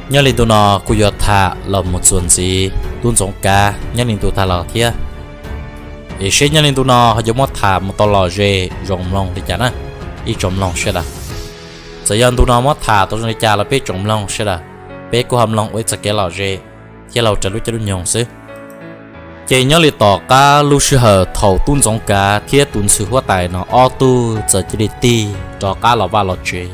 Nyob li ntu no kuj yuav tham los mus txuas ntxiv tub Ntxoov Kav nyob li ntu tag los thiab. Es seb nyob li ntu no ho yuav muab tham mus tau lom zem zoo mloog li cas na, ib tsoom mloog sawv daws. Txawm yog ntu no muab tham tau zoo li cas los peb tsoom mloog sawv daws, peb kuj ho mloog ua ib txoj kev lom zem thiab los raws lub caij lub nyoog xwb. Ces nyob li tom qab lub sij hawm thaum tub Ntxoov Kav thiab tus ntxhw huab tais no ob tug txawm cia li tig rov qab los vaj los tsev,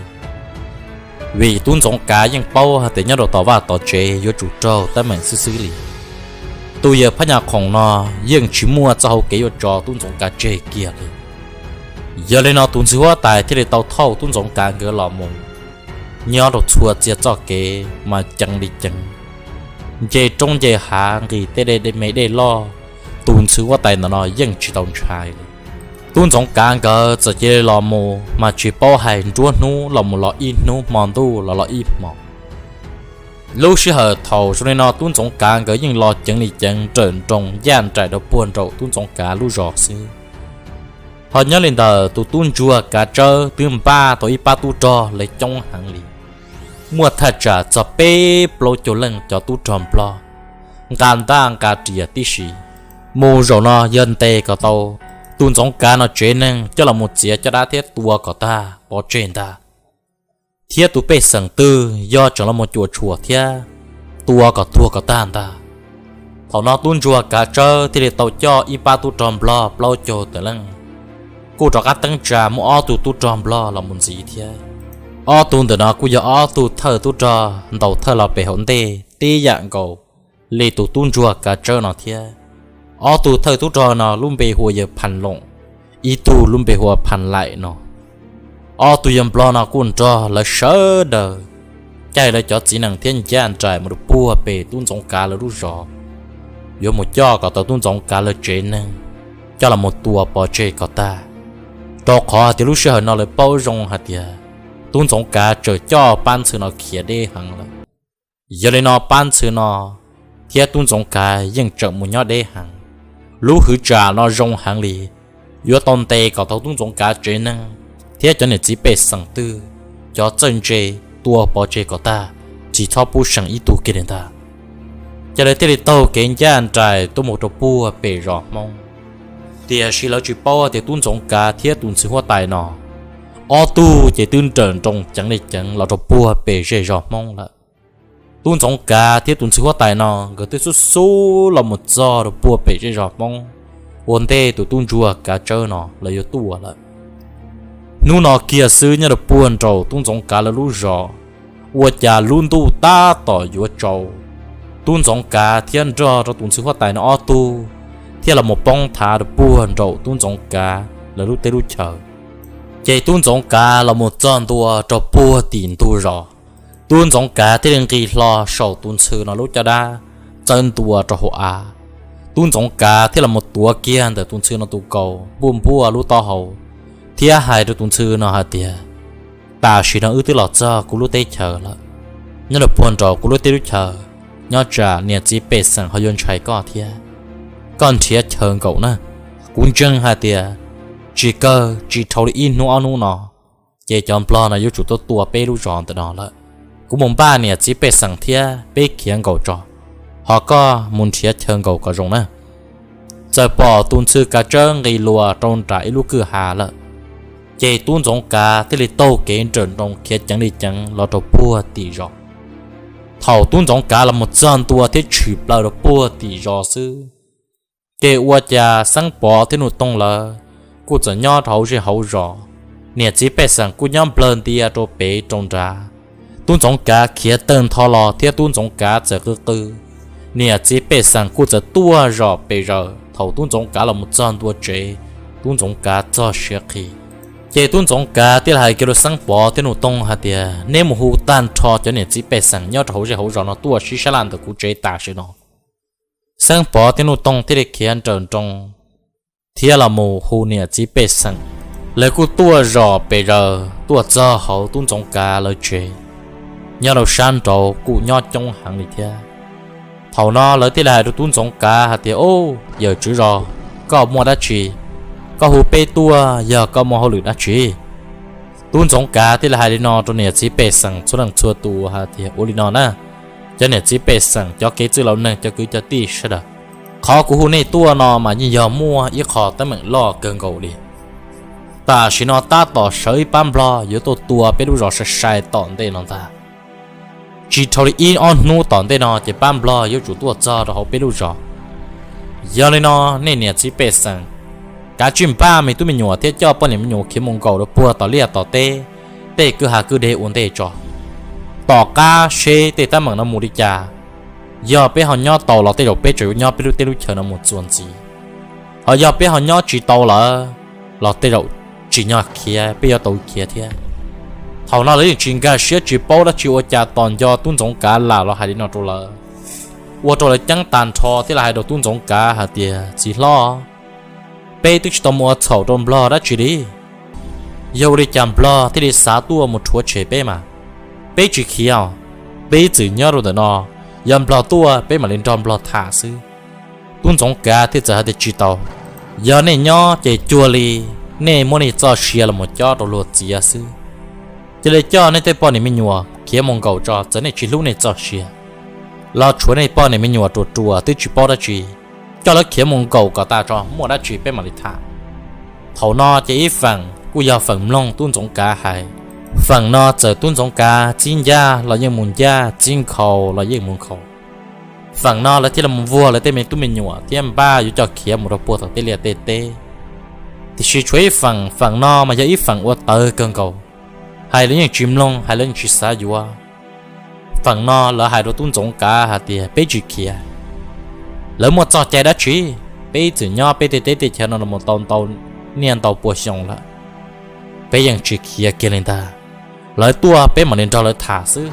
vim tub Ntxoov Kav yeej paub hais tias nyob rau tom vaj tom tsev yuav tsum raug teeb meem xwb xwb li. Tus yawg Phab Nyaj Khoom no yeej tsis muaj txoj hau kev yuav tso tub Ntxoov Kav tseg kiag li. Yog li no tus ntxhw huab tais thiaj li tau thauj tub Ntxoov Kav nkawd los mus nyob rau txhua txhia txoj kev mas ceev li ceev, nce roob nce hav nqis tej dej me dej loj, tus ntxhw huab tais ntawm no yeej tsis tau ntshai li. Tub Ntxoov Kav nkawd txawm cia li los mus mas tsis paub hais nruab hnub los mus los ib hnub, hmo ntuj los los ib hmo. Lub sij hawm thaum zoo li no tub Ntxoov Kav nkawd yeej los ceev li ceev nrawm nroos ncaj nraim rau puag nraum tub Ntxoov Kav lub zos xwb. Ho nyob li ntawm tus tub ntsuag Kav Tsawb twb npaj tau ib pab tub rog lawv coob heev li, muaj thaj tsam txog peb plaub caug leej cov tub rog nplog, nqa ntaj nqa riam tib si, mus zaum no yog ntes kom tau tus Ntxoov Kav no tsev neeg coj los mus txiav caj dab thiab tua kom tag pov tseg ntag, thiab tus pej xeem twg yog tseem los mus cuam tshuam thiab tua kom tuag kom tag ntag. Thaum no tub ntsuag Kav Tsawb thiaj li tau coj ib pab tub rog nplog plaub caug tawm leej, kuj rov qab teeb tsa muab ob tug tub rog nplog los mus ntxiv thiab. Ob tug ntawm no kuj yog ob tug thawj tub rog ntaus thawj los pem hauv ntej tib yam nkaus li tus tub ntsuag Kav Tsawb no thiab. Ob tug thawj tub rog no lub npe hu ua yawg Phas Loom, ib tug lub npe hu ua Phas Laim no. Ob tug yawg nplog no kuj nrog lawv sawv daws caij lawv cov txiv nees thiab ncaj nraim mus rau puag pem tub Ntxoov Kav lawv lub zos, yuav mus coj kom tau tub Ntxoov Kav lawv tsev neeg coj los mus tua pov tseg kom tag, rau qhov tias lub sij hawm no lawv paub zoo hais tias tub Ntxoov Kav tseem coj pab ntxhw no khiav deb heev lawm. Yog li no pab ntxhw no thiab tub Ntxoov Kav yeej tseem mus nyob deb heev. Lub hwv tsam no zoo heev li, yuav tau ntes kom tau tub Ntxoov Kav tsev neeg thiab cov niam txiv pej xeem twg cov txawj ntse tua pov tseg kom tag, tsis txhob pub seem ib tug kiag li ntag. Ces lawv thiaj li taug kev ncaj nraim tuaj mus rau puag pem zos Hmoob. Tiam sis lawv tsis paub tias tub Ntxoov Kav thiab tus ntxhw huab tais no ob tug ces twb nrawm nroos ceev li ceev los rau puag pem zej zos Hmoob lawm. Tub Ntxoov Kav thiab tus ntxhw huab tais no nkawd twb xub xub los mus txog rau puag pem zej zos Hmoob ua ntej tus tub ntsuag Kav Tsawb no lawv yuav tuaj lawm. Hnub no kiag xwb nyob rau puag nraum tub Ntxoov Kav lawv lub zos, ua cas lub ntuj tab tom yuav tsaus, tub Ntxoov Kav thiab nrog rau tus ntxhw huab tais no ob tug thiaj los mus poob thav rau puag nraum tub Ntxoov Kav lawv lub teb lub chaw. Ces tub Ntxoov Kav los mus txog ntua rau puag tim ntug zos, tub Ntxoov Kav thiaj li nqis hlo saum tus ntxhw no lub caj dab txawb ntua rau hauv av. Tub Ntxoov Kav thiaj los mus tuav kiag ntawm tus ntxhw no tus kaus npuaj npuaj lub taub hau, thiab hais rau tus ntxhw no hais tias, tam sim no wb twb los txog kuv lub teb chaws lawm, nyob rau puag nraum kuv lub teb lub chaw, nyob tsam niam txiv pej xeem ho yuav ntshai koj thiab. Koj nrhiav chaw nkaum na, kuv ntseeg hais tias tsis kawg tsis dhau li ib hnub ob hnub no ces cov nplog no yuav tsum tuaj tua peb lub zos ntawm no lawm. Kuv mus npaj niam txiv pej xeem thiab peb khiav nkaum tso, ho koj mus nrhiav chaw nkaum kom zoo na. Txawm pom tus ntxhw Kav Tsawb nqis luas rau nram ib lub kwj ha lawm, ces tub Ntxoov Kav thiaj li taug kev nrawm nroos khiav ceev li ceev los rau puag tim zos. Thaum tub Ntxoov Kav los mus txog ntua thiab tshwm plaws rau puag tim zos xwb, ces ua cas Xeeb Pov thiab Nuj Toog lawv kuj txawm nyob rau hauv zej hauv zos, niam txiv pej xeem kuj nyob nplawg ntia rau pem rau nrad. Tub Ntxoov Kav khiav tawg ntho los thiab tub Ntxoov Kav txawm qw qw, niam txiv pej xeem kuj txawm tuaj zom pes zaws. Thaum tub Ntxoov Kav los mus txog ntua tsev, tub Ntxoov Kav txog siav qhi. Ces tub Ntxoov Kav thiaj li hais kiag rau Xeeb Pov thiab Nuj Toog hais tias, neb mus hu tag nrho cov niam txiv pej xeem nyob rau hauv zej hauv zos no tuaj sib sab laj ntawm kuv tsev tam sim no. Xeeb Pov thiab Nuj Toog thiaj li khiav nrawm nroos thiab los mus hu niam txiv pej xeem. Lawv kuj tuaj zom pes zaws tuaj txog hauv tub Ntxoov Kav lawv tsev, nyob rau sab nraud kuj nyob coob heev li thiab. Thaum no lawv thiaj li hais rau tub Ntxoov Kav hais tias, ub, yawm tswv zos, koj muaj dab tsi? Koj hu peb tuaj yog koj muaj hauj lwm dab tsi? Tub Ntxoov Kav thiaj li hais li no rau niam txiv pej xeem txhua leej txhua tus hais tias, ua li no na, Cov niam txiv pej xeem, cov kev txwj laus neeg, cov kwv cov tij sawv daws, qhov kuv hu nej tuaj no mas yeej yog muaj ib qho teeb meem loj kawg nkaus li. Tam sim no tab tom sawv ib pab nplog yuav tuaj tua peb lub zos sai sai tom ntej no ntag. Tsis dhau li ib ob hnub tom ntej no ces pab nplog yuav tsum tuaj txog rau hauv peb lub zos. Yog li no, nej niam txiv pej xeem, kav tsij npaj me tub me nyuam thiab coj poj niam me nyuam khiav mus nkaum rau puag tom liaj tom teb, tej kwj ha kwj deg ua ntej tso. Tom qab seb tej teeb meem no mus li cas, yog peb ho nyob tau los tej zaum peb tseem yuav nyob peb lub teb lub chaw no mus txuas ntxiv. Ho yog peb ho nyob tsis tau lawm los tej zaum tsim nyog khiav, peb yuav tau khiav thiab. Thaum no lawv yeej tsis nkag siab tsis paub dab tsi ua cas, tos nco tub Ntxoov Kav lam los hais li no rau lawv, ua rau lawv ceeb tag nrho thiab los hais rau tub Ntxoov Kav hais tias, Txiv hlob, peb twb tsis tau mus ua txhaum rau nplog dab tsi li. Yog ua li cas nplog thiaj li xav tuaj mus rhuav tshem peb mas? Peb tsis khiav os, peb ib txwm nyob rau ntawm no, yog nplog tuaj peb mam li nrog nplog tham xwb. Tub Ntxoov Kav thiaj txawm hais tias, Tsis tau, yog nej nyob ces cuag li nej muab nej txoj sia los mus cob rau luag txiav xwb. Cia li coj nej tej poj niam me nyuam khiav mus nkaum tso, txawm nej tsis hlub nej txoj sia los tshuav nej poj niam me nyuam ruam ruam twb tsis paub dab tsi, coj lawv khiav mus nkaum kom tas tso, muaj dab tsi peb mam li tham. Thaum no ces ib feem kuj yog feem mloog tub Ntxoov Kav hais. Feem no txawm tub Ntxoov Kav txib ncaj los yeej mus ncaj, txib nkhaus los yeej mus nkhaus. Feem no lawv thiaj li mus vuag lawv tej me tub me nyuam thiab npaj yuav coj khiav mus rau puag tom tej liaj tej teb. Tiam sis tshuav ib feem, feem no mas yog ib feem ua tawv kawg nkaus, hais lawv yeej tsis mloog, hais lawv yeej tsis xav yuav. Feem no lawv hais rau tub Ntxoov Kav hais tias, Peb tsis khiav. Lawv muaj txoj cai dab tsi? Peb ib txwm nyob peb tej teb tej chaw no los mus tau ntau niaj ntau pua xyoo lawm, peb yeej tsis khiav kiag li ntag. Lawv tuaj peb mam li nrog lawv tham xwb.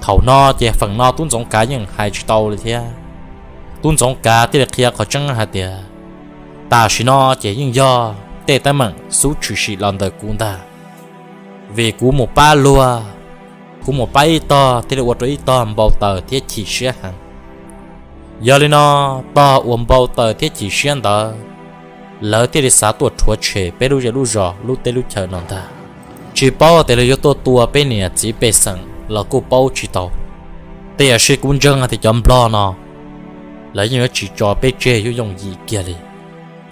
Thaum no ces feem no tub Ntxoov Kav yeej hais tsis tau li thiab. Tub Ntxoov Kav thiaj li qhia qhov tseeb hais tias, Tam sim no ces yeej yog tej teeb meem xub tshwm sim los ntawm kuv ntag, vim kuv mus pab luag, kuv mus pab ib tog thiaj li ua rau ib tog npau taws thiab chim siab heev. Yog li no, tog uas npau taws thiab chim siab ntawd, lawv thiaj li xav tuaj rhuav tshem peb lub zej lub zos lub teb lub chaw no ntag. Tsis paub tias lawv yuav tuaj tua peb niam txiv pej xeem los kuj paub tsis tau. Tiam sis kuv ntseeg hais tias cov nplog no lawv yeej yuav tsis tso peb tseg yooj yooj yim kiag li.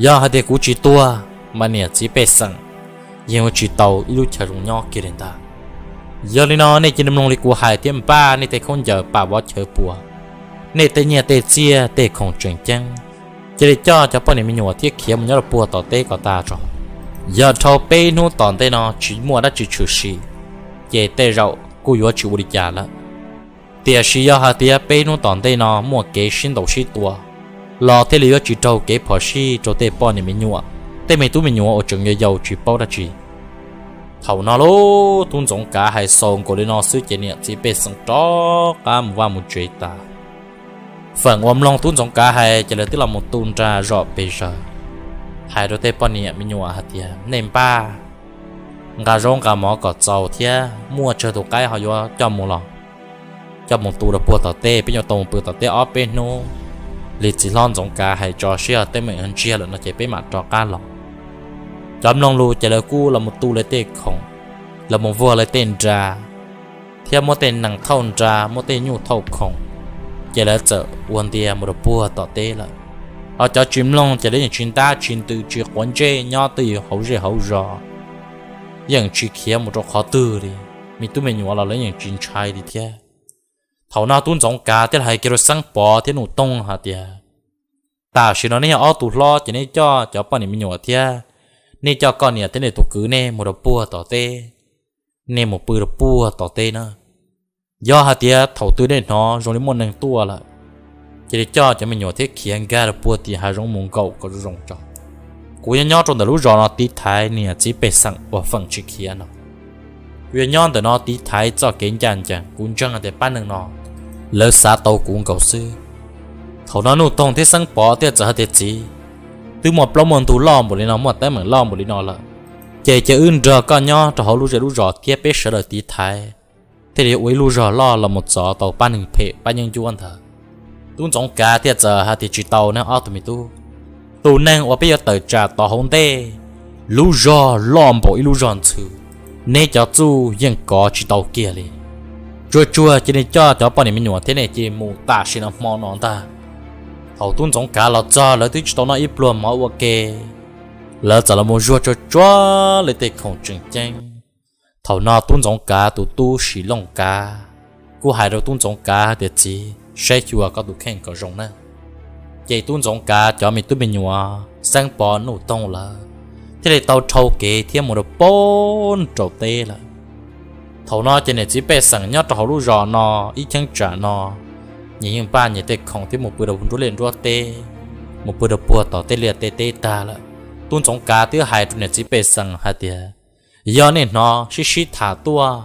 Yog hais tias kuv tsis tuag mas niam txiv pej xeem yeej yuav tsis tau ib lub chaw zoo nyob kiag li ntag. Yog li no nej cia li mloog li kuv hais thiab npaj nej tej khaub ncaws pam vov chaw pua, nej tej nyiaj tej txiaj tej khoom tseem ceeb, cia li coj cov poj niam me nyuam thiab khiav mus nyob rau puag tom teb kom tas tso. Yog dhau peb hnub tom ntej no tsis muaj dab tsi tshwm sim, ces tej zaum kuj yuav tsis ua li cas lawm. Tiam sis yog hais tias peb hnub tom ntej no muaj kev sib ntaus sib tua, los thiaj li yuav tsis raug kev phom sij rau tej poj niam me nyuam, tej me tub me nyuam uas tseem yau yau tsis paub dab tsi. Thaum no lauj, tub Ntxoov Kav hais xaus nkaus li no xwb ces niam txiv pej xeem rov qab mus vaj mus tsev tas. Feem uas mloog tub Ntxoov Kav hais ces lawv twb los mus tu nra zom pes zaws, hais rau tej poj niam me nyuam hais tias, Nej npaj nqa zaub nqa mov kom txaus thiab, muaj tsawg tus qaib ho yuav coj mus los coj mus tu rau puag tom teb, peb yuav tau mus pw tom teb ob peb hnub li txiv hlob Ntxoov Kav hais tso, seb yog teeb meem ntsiag lawm no ces peb mam rov qab los. Cov mloog lus ces lawv kuj los mus tu lawv tej khoom, los mus vuag lawv tej nra, thiab muab tej nees thauj nra, muab tej nyuj thauj khoom, ces lawv txawm ua ntia mus rau puag tom teb lawm. Ho cov tsis mloog ces lawv yeej tsis ntab tsis ntws tsis quav ntsej nyob twj ywm hauv zej hauv zos, yeej tsis khiav mus rau qhov twg li. Me tub me nyuam los lawv yeej tsis ntshai li thiab. Thaum no tub Ntxoov Kav thiaj li hais kiag rau Xeeb Pov thiab Nuj Toog hais tias, Tam sim no nej yog ob tug hlob ces nej coj cov poj niam me nyuam thiab nej coj koj niam thiab nej tus kwv nej mus rau puag tom teb, nej mus pw rau puag tom teb na. Yog hais tias thaum twg nej hnov zoo li muaj neeg tuaj lawm, cia li coj cov me nyuam thiab khiav nkag rau puag tim hav zoov mus nkaum kom zoo zoo tso. Kuv yuav nyob rau ntawm lub zos no tiv thaiv niam txiv pej xeem uas feem tsis khiav no. Kuv yuav nyob ntawm no tiv thaiv txoj kev ncaj ncees, kuv ntseeg tias pab neeg no lawv xav tau kuv nkaus xwb. Thaum no Nuj Toog thiab Xeeb Pov thiaj txawm hais tias, Txiv, twb muaj plaub muaj ntug loj npaum li no, muaj teeb meem loj npaum li no lawm, ces cia wb nrog koj nyob rau hauv lub zej lub zos thiab peb sawv daws tiv thaiv, thiaj li ua ib lub zog loj los mus txov tau pab neeg phem pab yeeb ncuab ntawd. Tub Ntxoov Kav thiaj txawm hais tias, Tsis tau nawb ob tug me tub. Tus neeg uas peb yuav tawm tsam tod hauv ntej, lub zog loj npaum ib lub zog ntxhw, neb cov txuj yeej kov tsis tau kiag li. Tsuag tsuag cia li coj cov poj niam me nyuam thiab nej cia li mus tam sim no hmo no ntag. Thaum tub Ntxoov Kav los txog lawv twb tsis tau noj ib pluag mov ua ke, lawv txawm los mus zuag tsuag tsuag li tej khoom tseem ceeb. Thaum no tub Ntxoov Kav tus tub Sim Looj Kav kuj hais rau tub Ntxoov Kav tias, Txiv, saib xyuas koj tus kheej kom zoo na. Ces tub Ntxoov Kav cov me tub me nyuam Xeeb Pov Nuj Toog lawv thiaj li tau dhau kev thiab mus rau pem nraum teb lawm. Thaum no ces niam txiv pej xeem nyob rau hauv lub zos no ib cheeb tsam no, nyias yeej npaj nyias tej khoom thiab mus pw rau nruab liaj nruab teb, mus pw rau puag tom tej liaj tej teb tag lawm. Tub Ntxoov Kav twb hais rau niam txiv pej xeem hais tias, Yog nej hnov sib sib tham tuaj,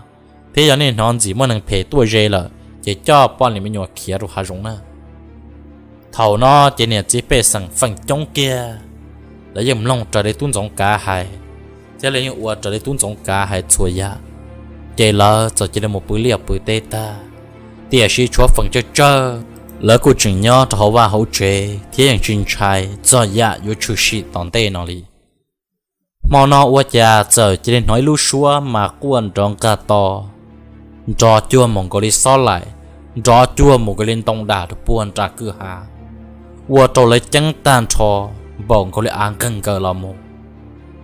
thiab yog nej hnov ntxim muaj neeg phem tuaj ze lawm, ces coj poj niam me nyuam khiav rau hav zoov na. Thaum no ces niam txiv pej xeem feem coob kiag, lawv yeej mloog raws li tub Ntxoov Kav hais, thiab lawv yeej ua raws li tub Ntxoov Kav hais txhua yam. Ces lawv txawm cia li mus pw liaj pw teb tag, tiam sis tshuav feem tsawg tsawg, lawv kuj tseem nyob rau hauv vaj hauv tsev thiab yeej tsis ntshai txog yam yuav tshwm sim tom ntej no li. Hmo no ua cas txawm cia li hnov ib lub suab mas quaj nrov nqag to, nrov cuag mus nkaus li xob laim, nrov cuag mus nkaus li ntoo dam rau puag nram kwj ha, ua rau lawv ceeb tag nrho, npaum nkaus li av nqeeg nkaws los mus.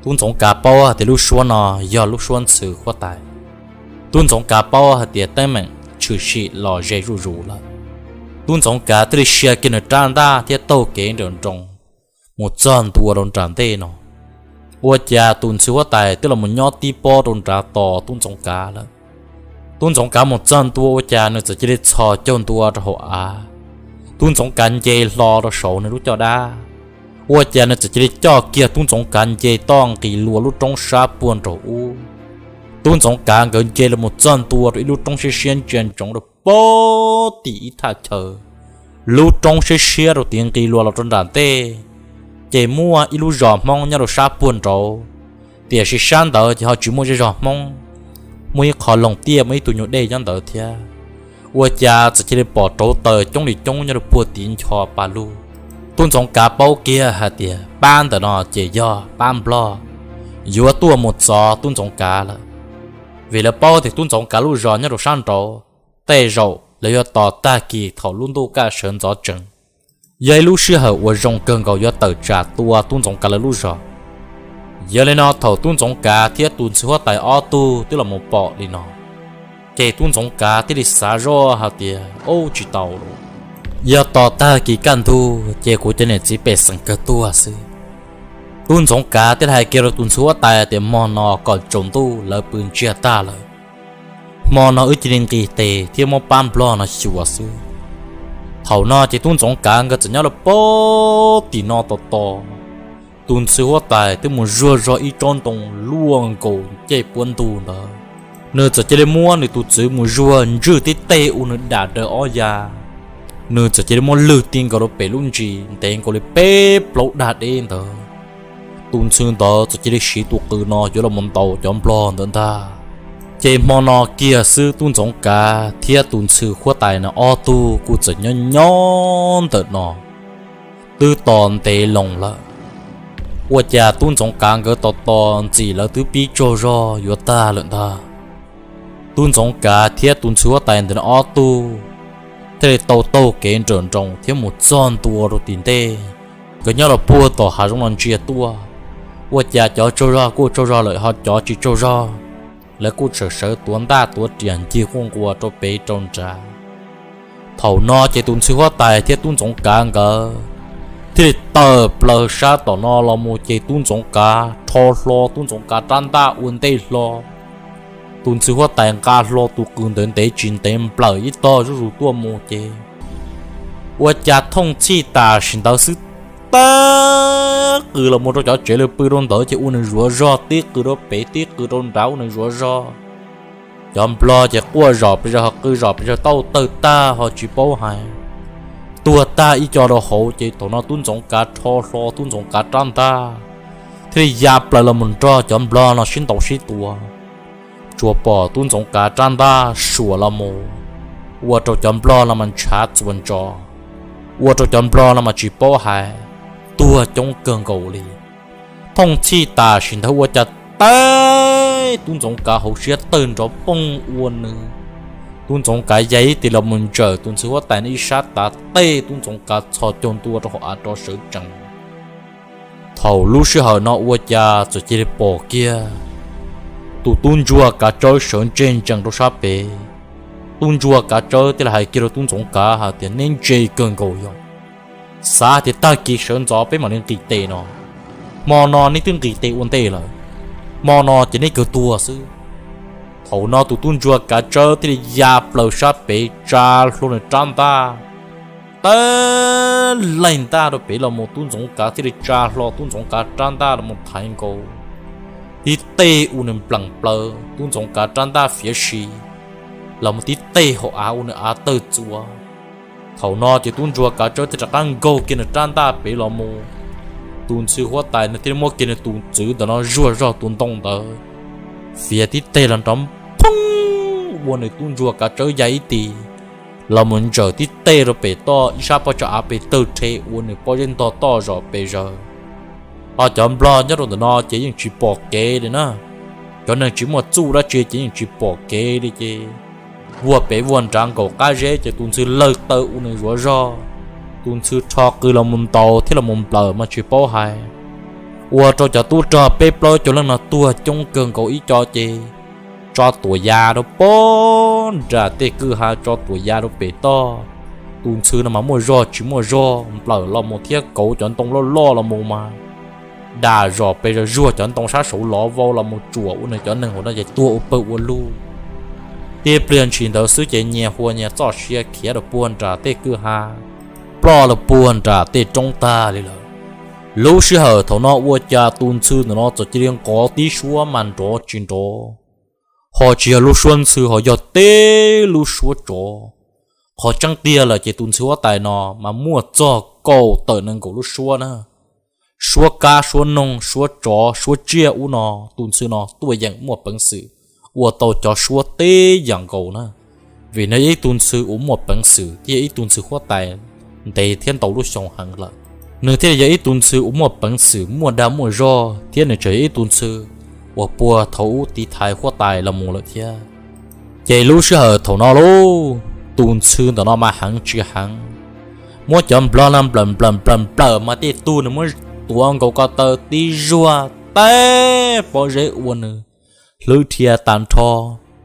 Tub Ntxoov Kav paub hais tias lub suab no yog lub suab ntxhw huab tais. Tub Ntxoov Kav paub hais tias teeb meem tshwm sim los ze zuj zus lawm. Tub Ntxoov Kav thiaj li sia kiag nws rab ntaj thiab taug kev nrawm nroos mus txog ntua rau nram ntej no. Ua cas tus ntxhw huab tais twb los mus nyob tib pob rau nrad tos tub Ntxoov Kav lawm. Tub Ntxoov Kav mus txog ntua ua cas nws txawm cia li txhos caug ntua rau hauv av. Tub Ntxoov Kav nce hlo rau saum nws lub caj dab, ua cas nws txawm cia li coj kiag tub Ntxoov Kav nce toj nqis lua lub roob sab puag nraum ub. Tub Ntxoov Kav nkawd nce los mus txog ntua rau ib lub roob siab siab ntsia ntsoov rau pem tim ib thaj chaw. Lub roob siab siab rau tid nqis lua los rau nram ntej, ces muaj ib lub zos Hmoob nyob rau sab puag nraud, tiam sis sab ntawd ces ho tsis muaj zej zog Hmoob, muaj ib qho loog tiaj muaj ib tug nyuag dej nyob ntawd thiab. Ua cas txawm cia li pom rauv taws coob li coob nyob rau puag tim ncho pa lug. Tub Ntxoov Kav paub kiag hais tias pab ntawm no ces yog pab Nplog yuav tuaj mus txov tub Ntxoov Kav lawm, vim lawv paub tias tub Ntxoov Kav lub zos nyob rau sab nraud, tej zaum lawv yuav tos tag kis thaum lub ntuj kaj sawv ntxov tsees, yog ib lub sij hawm uas zoo kawg nkaus yuav tawm tsam tua tub Ntxoov Kav lawv lub zos. Yog li no thaum tub Ntxoov Kav thiab tus ntxhw huab tais ob tug twb los mus pom li no, ces tub Ntxoov Kav thiaj li xav zoj hais tias, Ub, tsis tau lauj, yog tos tag kis kaj ntug ces kuv cov niam txiv pej xeem kawg tuag xwb. Tub Ntxoov Kav thiaj li hais kiag rau tus ntxhw huab tais tias, Hmo no kom tsaus ntuj lawv pw ntsiag tag lawm, hmo no wb cia li nqis tes thiab muab pab Nplog no xyuas xwb. Thaum no ces tub Ntxoov Kav nkawd txawm nyob rau pem tim no tos tos, tus ntxhw huab tais twb mus zuag zog ib tsob ntoo luaj nkaus ncej puab ntug ntawd. Nws txawm cia li muab nws tus txwv mus zuag ntswj tib teg ua nws dam daws ob ya. Nws txawm cia li muab lwg ti nkaus rau pem lub ntsis ntev nkaus li peb plaub dag deb ntawd. Tus ntxhw ntawd txawm cia li siv tus qws no yuav los mus ntaus cov Nplog ntawd ntag. Ces hmo no kiag xwb tub Ntxoov Kav thiab tus ntxhw huab tais no ob tug kuj txawm nyob nyob ntawm no twb tos ntev loo lawm. Ua cas tub Ntxoov Kav nkawd tos tos ntxim lawv twb pib tsaug zog yuav tag lawm ntag. Tub Ntxoov Kav thiab tus ntxhw huab tais ntawm no ob tug thiaj li tau taug kev nrawm nroos thiab mus txog ntua rau tim ntej. Nkawd nyob los puag tom hav zoov no ntsia tuaj, ua cas cov tsaug zog kuj tsaug zog lawm ho cov tsis tsaug zog, lawv kuj tseem sawv tuav ntaj tuav riam ncig quaj nquas rau pem rau nrad. Thaum no ces tus ntxhw huab tais thiab tub Ntxoov Kav nkawd thiaj li tawm plaws sab tom no los mus ces tub Ntxoov Kav rho hlo tub Ntxoov Kav rab ntaj ua ntej hlo. Tus ntxhw huab tais nqa hlo tus qws ntev ntev tsis ntev nplawm ib tog zuj zus tuaj mus ces ua cas thooj txhij tam sim ntawd xwb, tib qws los mus rau cov tsev lawv pw rau ntawd ces ua nws zuav zog, tib qws rau pem tib qws rau nrad ua nws zuav zog. Cov Nplog ces quaj zom pes zaws ho qw zom pes zaws, tau tawg tag ho tsis paub hais, tuag tag ib co rau hauv. Ces thaum no tub Ntxoov Kav rho hlo tub Ntxoov Kav rab ntaj thiaj li ya plaws los mus nrog cov Nplog no sib ntaus sib tua. Tsuas pom tub Ntxoov Kav rab ntaj suam los mus, ua rau cov Nplog no mas ntshav txuas ntsos, ua rau cov Nplog no mas tsis paub hais, tuag coob kawg nkaus li. Thooj txhij tam sim ntawd ua cas tib tub Ntxoov Kav hauv siab tawg nrov poog ua nws Tub Ntxoov Kav ya ib tis los mus ntsawm tus ntxhw huab tais no ib sab tav, tej tub Ntxoov Kav txhos caug ntua rau hauv av rov sawv tsees. Thaum lub sij hawm no ua cas txawm cia li pom kiag tus tub ntsuag kav tsawb sawv ntseg ntsees rau sab pem. Tub ntsuag kav tsawb thiaj li hais kiag rau tub Ntxoov Kav hais tias, neb ntse kawg nkaus yog, xav tias tag kis sawv ntxov peb mam li nqis tes no, hmo no neb twb nqis tes ua ntej lawm, hmo no ces neb kawg tuag xwb. Thaum no tus tub ntsuag kav tsawb thiaj li ya plaws sab pem tsa hlo nws rab ntaj, tawg laig ntaj rau pem los mus, tub Ntxoov Kav thiaj li tsa hlo tub Ntxoov Kav rab ntaj los mus thaiv nkaus tib teg ua nws npleem plaws, tub Ntxoov Kav rab ntaj fiav si los mus tib teg hauv av ua nws av tawg txuas. Thaum no ces tub ntsuag kav tsawb thiaj rov qab nkaug kiag nws rab ntaj pem los mus, tus ntxhw huab tais no thiaj li muab kiag nws tus txwv ntawm no zuag zog tus ntoo ntawd fiav tib teg los nrov phoob ua nws tub ntsuag kav tsawb ya ib tis los mus ntsawm tib teg rau pem toj ib sab pob tsag av pes tawg rhe ua nws pob zeb ntog toj zom pes zaws. Ho cov nplog nyob rau ntawm no ces yeej tsis pom kev li na, cov neeg tsis muaj txuj dab tsi ces yeej tsis pom kev li ces vuag pem vuag nrad nkaum qab zeb ces tus ntxhw lawg taw ua nws zuav zog, tus ntxhw rho qw los mus ntaus thiab los mus nplawm mas tsis paub hais. Ua rau cov tub rog peb plaub caug leej no tuag coob kawg nkaus ib co ces tso tuam ya rau pog nram tej kwj ha, tso tuam ya rau pem toj. Tus ntxhw no mas muaj zog tsis muaj zog nplawm los mus thiab kauv cov ntoo loj loj los mus mas dam zom pes zaws, zuag cov ntoo sab saud lov vau los mus tsuam ua nws cov neeg hauv no ces tuag ua pawg ua lug. Tib pliag ntshis ntawd xwb ces nyias hua nyias txoj sia khiav rau puag nram tej kwj ha, ploj rau puag nram tej roob tag li lawm. Lub sij hawm thaum no ua cas tus ntxhw ntawm no txawm cia li nqov tib suab mas nrov tsis nrov, ho tsis yog lub suab ntxhw ho yog teb lub suab tsov. Qhov tseeb tiag lawm ces tus ntxhw huab tais no mas muaj txog kaum tawm nees nkaum lub suab na. Suab kab, suab noog, suab tsov, suab tsiaj ub no, tus ntxhw no tuaj yeem muaj peev xwm ua tau cov suab teb yam nkaus na. Vim nws yog ib tug ntxhw uas muaj peev xwm thiab yog ib tug ntxhw huab tais ntev thiab ntau lub xyoo heev lawm, nws thiaj li yog ib tug ntxhw uas muaj peev xwm muaj dag muaj zog thiab nws tseem yog ib tug ntxhw uas puag thaum ub tiv thaiv huab tais los mus lawm thiab. Ces lub sij hawm thaum no lauj, tus ntxhw ntawm no mas heev tsis heev, muab cov nplog no nplawm nplawm nplawm nplawm mas tej tug nws muab tuav nkaus ko taw tib zuag teb pob zeb ua nws hlwb dhia tag nrho.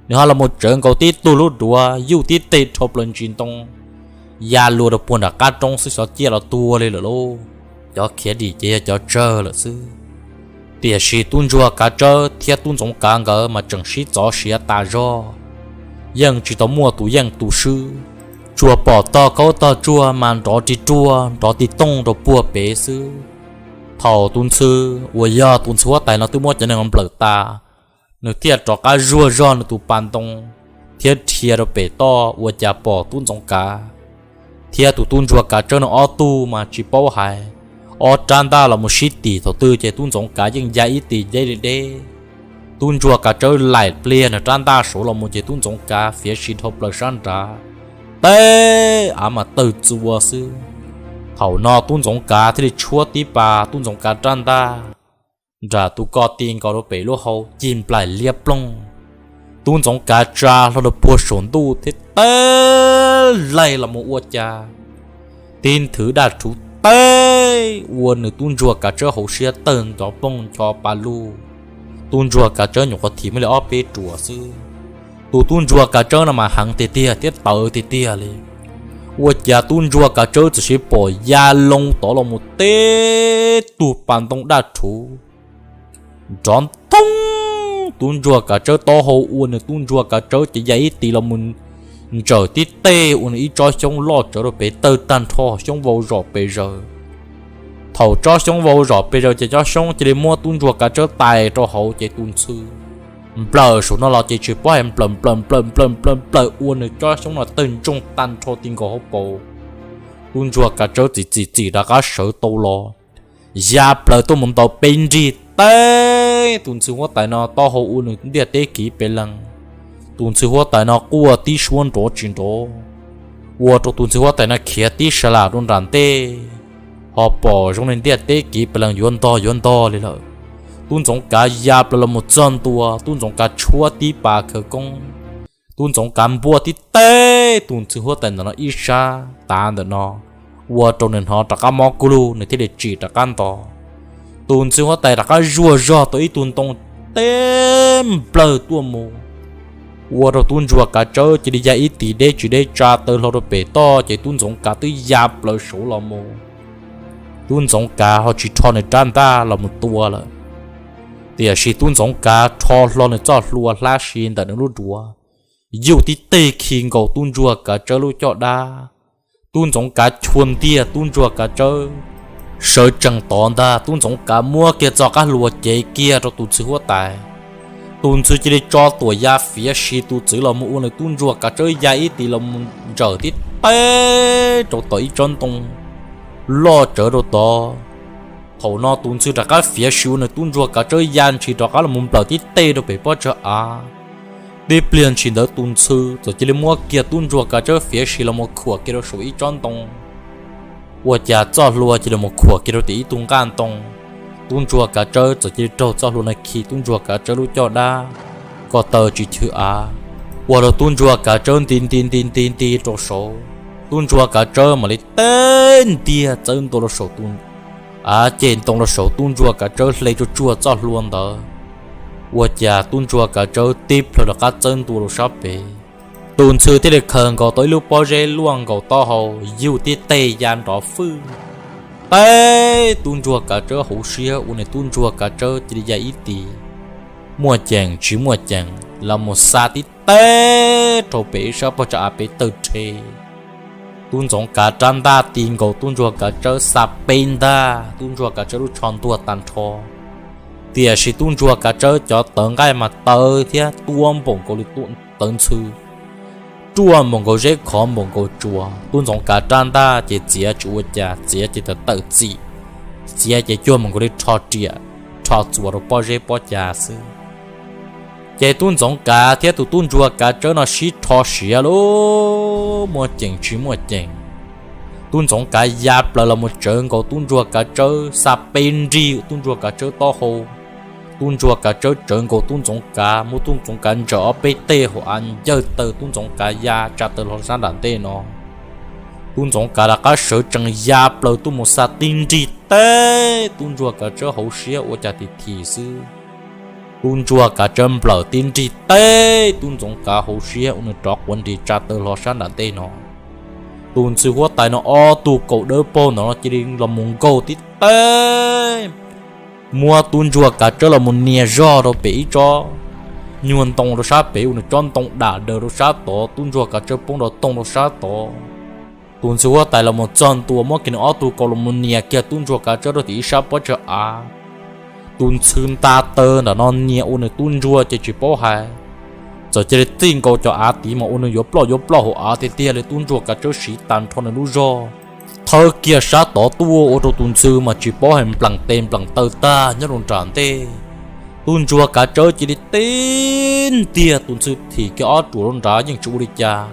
Nws ho los mus tsawv nkaus tib tug lub duav yuj tib teg dhau plaws ntsis ntoo ya luag rau puag nram qab roob xwb xyov ciaj los tuag li lawm lauj. Cov khiav dim ces yog cov tsawg lawm xwb. Tiam sis tub ntsuag kav tsawb thiab tub ntxoov kav nkawd mas tseem sib txov siav tas zog, yeej tsis tau muaj tus yeej tus swb. Tsuas pom tog kaub tog tsuag mas nrov ris ruag nrov ti tooj rau puag pem xwb. Thaum tus ntxhw uas yog tus ntxhw huab tais no twb muab cov neeg nplawm tas, nws thiaj rov qab zuag zog nws tus pas ntoo thiab dhia rau pem toj ua cas pom tub ntxoov kav thiab tus tub ntsuag kav tsawb no ob tug mas tsis paub hais, ob rab ntaj los mus sib tim thaum twg ces tub ntxoov kav yeej ya ib tis deb li deb. Tub ntsuag kav tsawb laim pliag nws rab ntaj saud los mus ces tub ntxoov kav fiav si dhau plaws sab nrad, teb av mas tawg txua xwb. Thaum no tub ntxoov kav thiaj li tshuab tib pas tub ntxoov kav rab ntaj nram tus ko ti nkaus rau pem lub hau cig nplaim liab ploog. Tub ntxoov kav tsa hlo rau puag saum ntuj thiab tawg laig los mus ua cas tib nthwv daj rhuv teb ua nws tub ntsuag kav tsawb hauv siab tawg ncov poog ncho pa lug. Tub ntsuag kav tsawb nyuam qhuav thim muaj li ob peb ruam xwb. Tus tub ntsuag kav tsawb no mas heev tiag tiag thiab tawv tiag tiag li. Ua cas tub ntsuag kav tsawb txawm sis pom ya loo tod los mus teb tug pas ntoo daj rhuv nrov ntoob tub ntsuag kav tsawb taub hau ua nws tub ntsuag kav tsawb ces ya ib tis los mus ntsawm tib teg ua nws ib tsob xyoob loj tsawv rau pem tawg tag nrho xyoob vau zom pes zaws. Thaum tsob xyoob vau zom pes zaws ces tsob xyoob cia li muab tub ntsuag kav tsawb tais rau hauv ces tus ntxhw nplawm saum no los ces tsis paub hais nplawm nplawm nplawm nplawm nplawm nplawm ua nws tsob xyoob no tawg ntsoog tag nrho ti nkaus hauv paus. Tub ntsuag kav tsawb txim txim txim rov qab sawv tau los, ya plaws tuaj mus ntaus peb nrig teb tus ntxhw huab tais no taub hau ua nws ntiaj teb kiv pes lees. Tus ntxhw huab tais no quaj tib suab nrov tsis nrov, ua rau tus ntxhw huab tais no khiav tib sa lam rau nram ntej, ho pom zoo li ntiaj teb kiv pes lees yuav ntog yuav ntog li lawm. Tub ntxoov kav ya plaws los mus txog ntua, tub ntxoov kav tshuab tib pas khawv koob, Tub Ntxoov Kav npuaj tib teg tus ntxhw huab tais ntawm no ib sab tav ntawm no, ua rau nws hnov rov qab mob kub lug, nws thiaj li tsim rov qab nto. Tus ntxhw huab tais rov qab zuaj zog tau ib tug ntoo teb nplawg tuaj mus, ua rau tub ntsuag Kav Tsawb cia li ya ib tis deb tsis deb tsa taw hlo rau pem toj, ces tub Ntxoov Kav twb ya plaws saud los mus. Tub Ntxoov Kav ho tsis rho nws rab ntaj los mus tua lawm, tiam sis tub Ntxoov Kav rho hlo nws txoj hlua hlab si ntawm nws lub duav, yuj tib teg khi nkaus tub ntsuag Kav Tsawb lub caj dab. Tub Ntxoov Kav chua ntiag tub ntsuag Kav Tsawb sawv tsees tod ntag, tub Ntxoov Kav muab kiag txoj qab hlua cev kiag rau tus ntxhw huab tais. Tus ntxhw cia li tso tuam ya fiav si tus txwv los mus ua nws tub ntsuag Kav Tsawb ya ib tis los mus ntsawm tib teg rau tom ib tsob ntoo loj tsawv rau tod. Thaum no tus ntxhw rov qab fiav si ua nws tub ntsuag Kav Tsawb ya ntshis rov qab los mus nplawm tib teg rau pem pob tsag av. Tib pliag ntshis ntawd tus ntxhw txawm cia li muab kiag tub ntsuag Kav Tsawb fiav si los mus khuam kiag rau saum ib tsob ntoo. Ua cas txoj hlua cia li mus khuam kiag rau tim ib tug nqaj ntoo. Tub ntsuag Kav Tsawb txawm cia li raug txoj hlua no khi tub ntsuag Kav Tsawb lub caj dab kom taw tsis chwv av, ua rau tub ntsuag Kav Tsawb nti nti nti nti nti rau saud. Tub ntsuag Kav Tsawb mam li teb ntiag txawb ntua rau saum tus av, ces ntoo rau saud tub ntsuag Kav Tsawb hle tsuag tsuag txoj hlua ntawd. Ua cas tub ntsuag Kav Tsawb tib plhaw rov qab txawb ntua rau sab pem. Tus ntxhw thiaj li khaws nkaus tau ib lub pob zeb luaj nkaus taub hau, yuj tib teg ya nrov fwj teb tub ntsuag Kav Tsawb hauv siab ua nws tub ntsuag Kav Tsawb cia li ya ib tis muaj ceem tsis muaj ceem los mus xa tib teg rau pem ib sab pob tsag av pem tawg rhe. Tub Ntxoov Kav rab ntaj ti nkaus tub ntsuag Kav Tsawb xa peb ntag, tub ntsuag Kav Tsawb lub tsho ntuag tag nrho. Tiam sis tub ntsuag Kav Tsawb cov tawv nqaij mas tawv thiab tuab npaum nkaus li tawv ntxhw, ruaj npaum nkaus zeb khov npaum nkaus tsuas. Tub Ntxoov Kav rab ntaj ces txiav tsis ua cas, txiav ces tawm tawm txim, txiav ces cuag npaum nkaus li rho riam, rho txuas rau pob zeb pob cas xwb. Ces tub Ntxoov Kav thiab tus tub ntsuag Kav Tsawb no sib rho siav lub muaj ceem tsis muaj ceem. Tub Ntxoov Kav ya plaws los mus tsawv nkaus tub ntsuag Kav Tsawb, xa peb nrig tub ntsuag Kav Tsawb taub hau. Tub ntsuag Kav Tsawb tsawv nkaus tub Ntxoov Kav, muab tub Ntxoov Kav ntsawm ob peb teg hauv av ncawg taw tub Ntxoov Kav ya tsa taw hlo sab nram ntej no. Tub Ntxoov Kav rov qab sawv tsees ya plaws tuaj mus xa tib nrig teb tub ntsuag Kav Tsawb hauv siab ua cas tim thim xwb. Tub ntsuag Kav Tsawb nplawm tib nrig teb tub Ntxoov Kav hauv siab ua nws rov quav nris tsa taw hlo sab nram ntej no. Tus ntxhw huab tais no ob tug kaum dawb paug ntawd no cia li los mus nkaug tib teb, muab tub ntsuag Kav Tsawb los mus nias zog rau pem ib tsob nyuag ntoo rau sab pem ua nws tsob ntoo dam daws rau sab tod, tub ntsuag Kav Tsawb poob rau toog rau sab tod. Tus ntxhw huab tais los mus txog ntua muab kiag nws ob tug kaus los mus nias kiag tub ntsuag Kav Tsawb rau tim ib sab pob tsag av. Tus ntxhw nta taw ntawm no nias ua nws tub ntsuag ces tsis paub hais, txawm cia li txij nkaus cov av tid mas ua nws yuav ploj yuav ploj hauv av tiag tiag li. Tub ntsuag Kav Tsawb siv tag nrho nws lub zog thawb kiag sab tod tuaj ua rau tus ntxhw mas tsis paub hais nplees tes nplees taw tag nyob rau nram ntej. Tub ntsuag Kav Tsawb cia li tib ntiag tus ntxhw thim kiag ob ruam rau nrad yeej tsis ua li cas.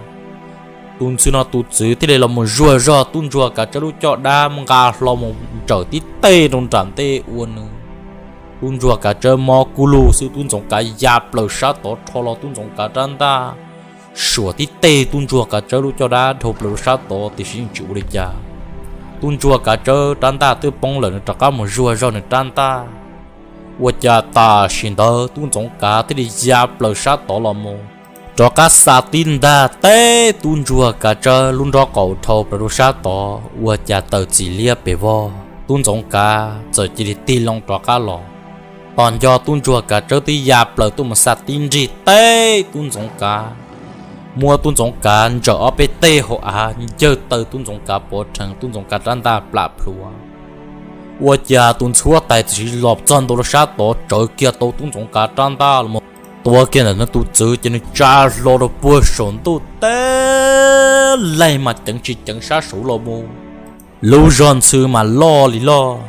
Tus ntxhw no tus txwv thiaj li los mus zuag zog tub ntsuag Kav Tsawb lub caj dab nqa hlo mus ntsawm tib teg rau nram ntej ua nws tub ntsuag Kav Tsawb mob kub lug xwb. Tub Ntxoov Kav ya plaws sab tod rho los tub Ntxoov Kav rab ntaj suam tib teg tub ntsuag Kav Tsawb lub caj dab dhau plaws rau sab tod tiam sis yeej tsis ua li cas. Tub ntsuag Kav Tsawb rab ntaj twb poob lawm nws rov qab mus zuag zog nws rab ntaj. Ua cas tam sim ntawd tub Ntxoov Kav thiaj li ya plaws sab tod los mus rov qab xa tib ntaj teb tub ntsuag Kav Tsawb lub nrob qaum dhau plaws rau sab tod ua cas tawm txim liab pes vog. Tub Ntxoov Kav txawm cia li tig loo rov qab los. Tos nco tub ntsuag Kav Tsawb twb ya plaws tuaj mus xa tib nrig teb tub Ntxoov Kav, muab tub Ntxoov Kav ntsawm ob peb teg hauv av ncawg taw tub Ntxoov Kav pov rhees, tub Ntxoov Kav rab ntaj plam plhuav. Ua cas tus ntxhw huab tais txawm sis los txog ntua rau sab tod tsawv kiag tau tub Ntxoov Kav rab ntaj los tuav kiag ntawm nws tus txwv ces nws tsa hlo rau puag saum ntuj teb laig mas ceev tsis ceev sab saud los mus. Lub zog ntxhw mas loj li loj.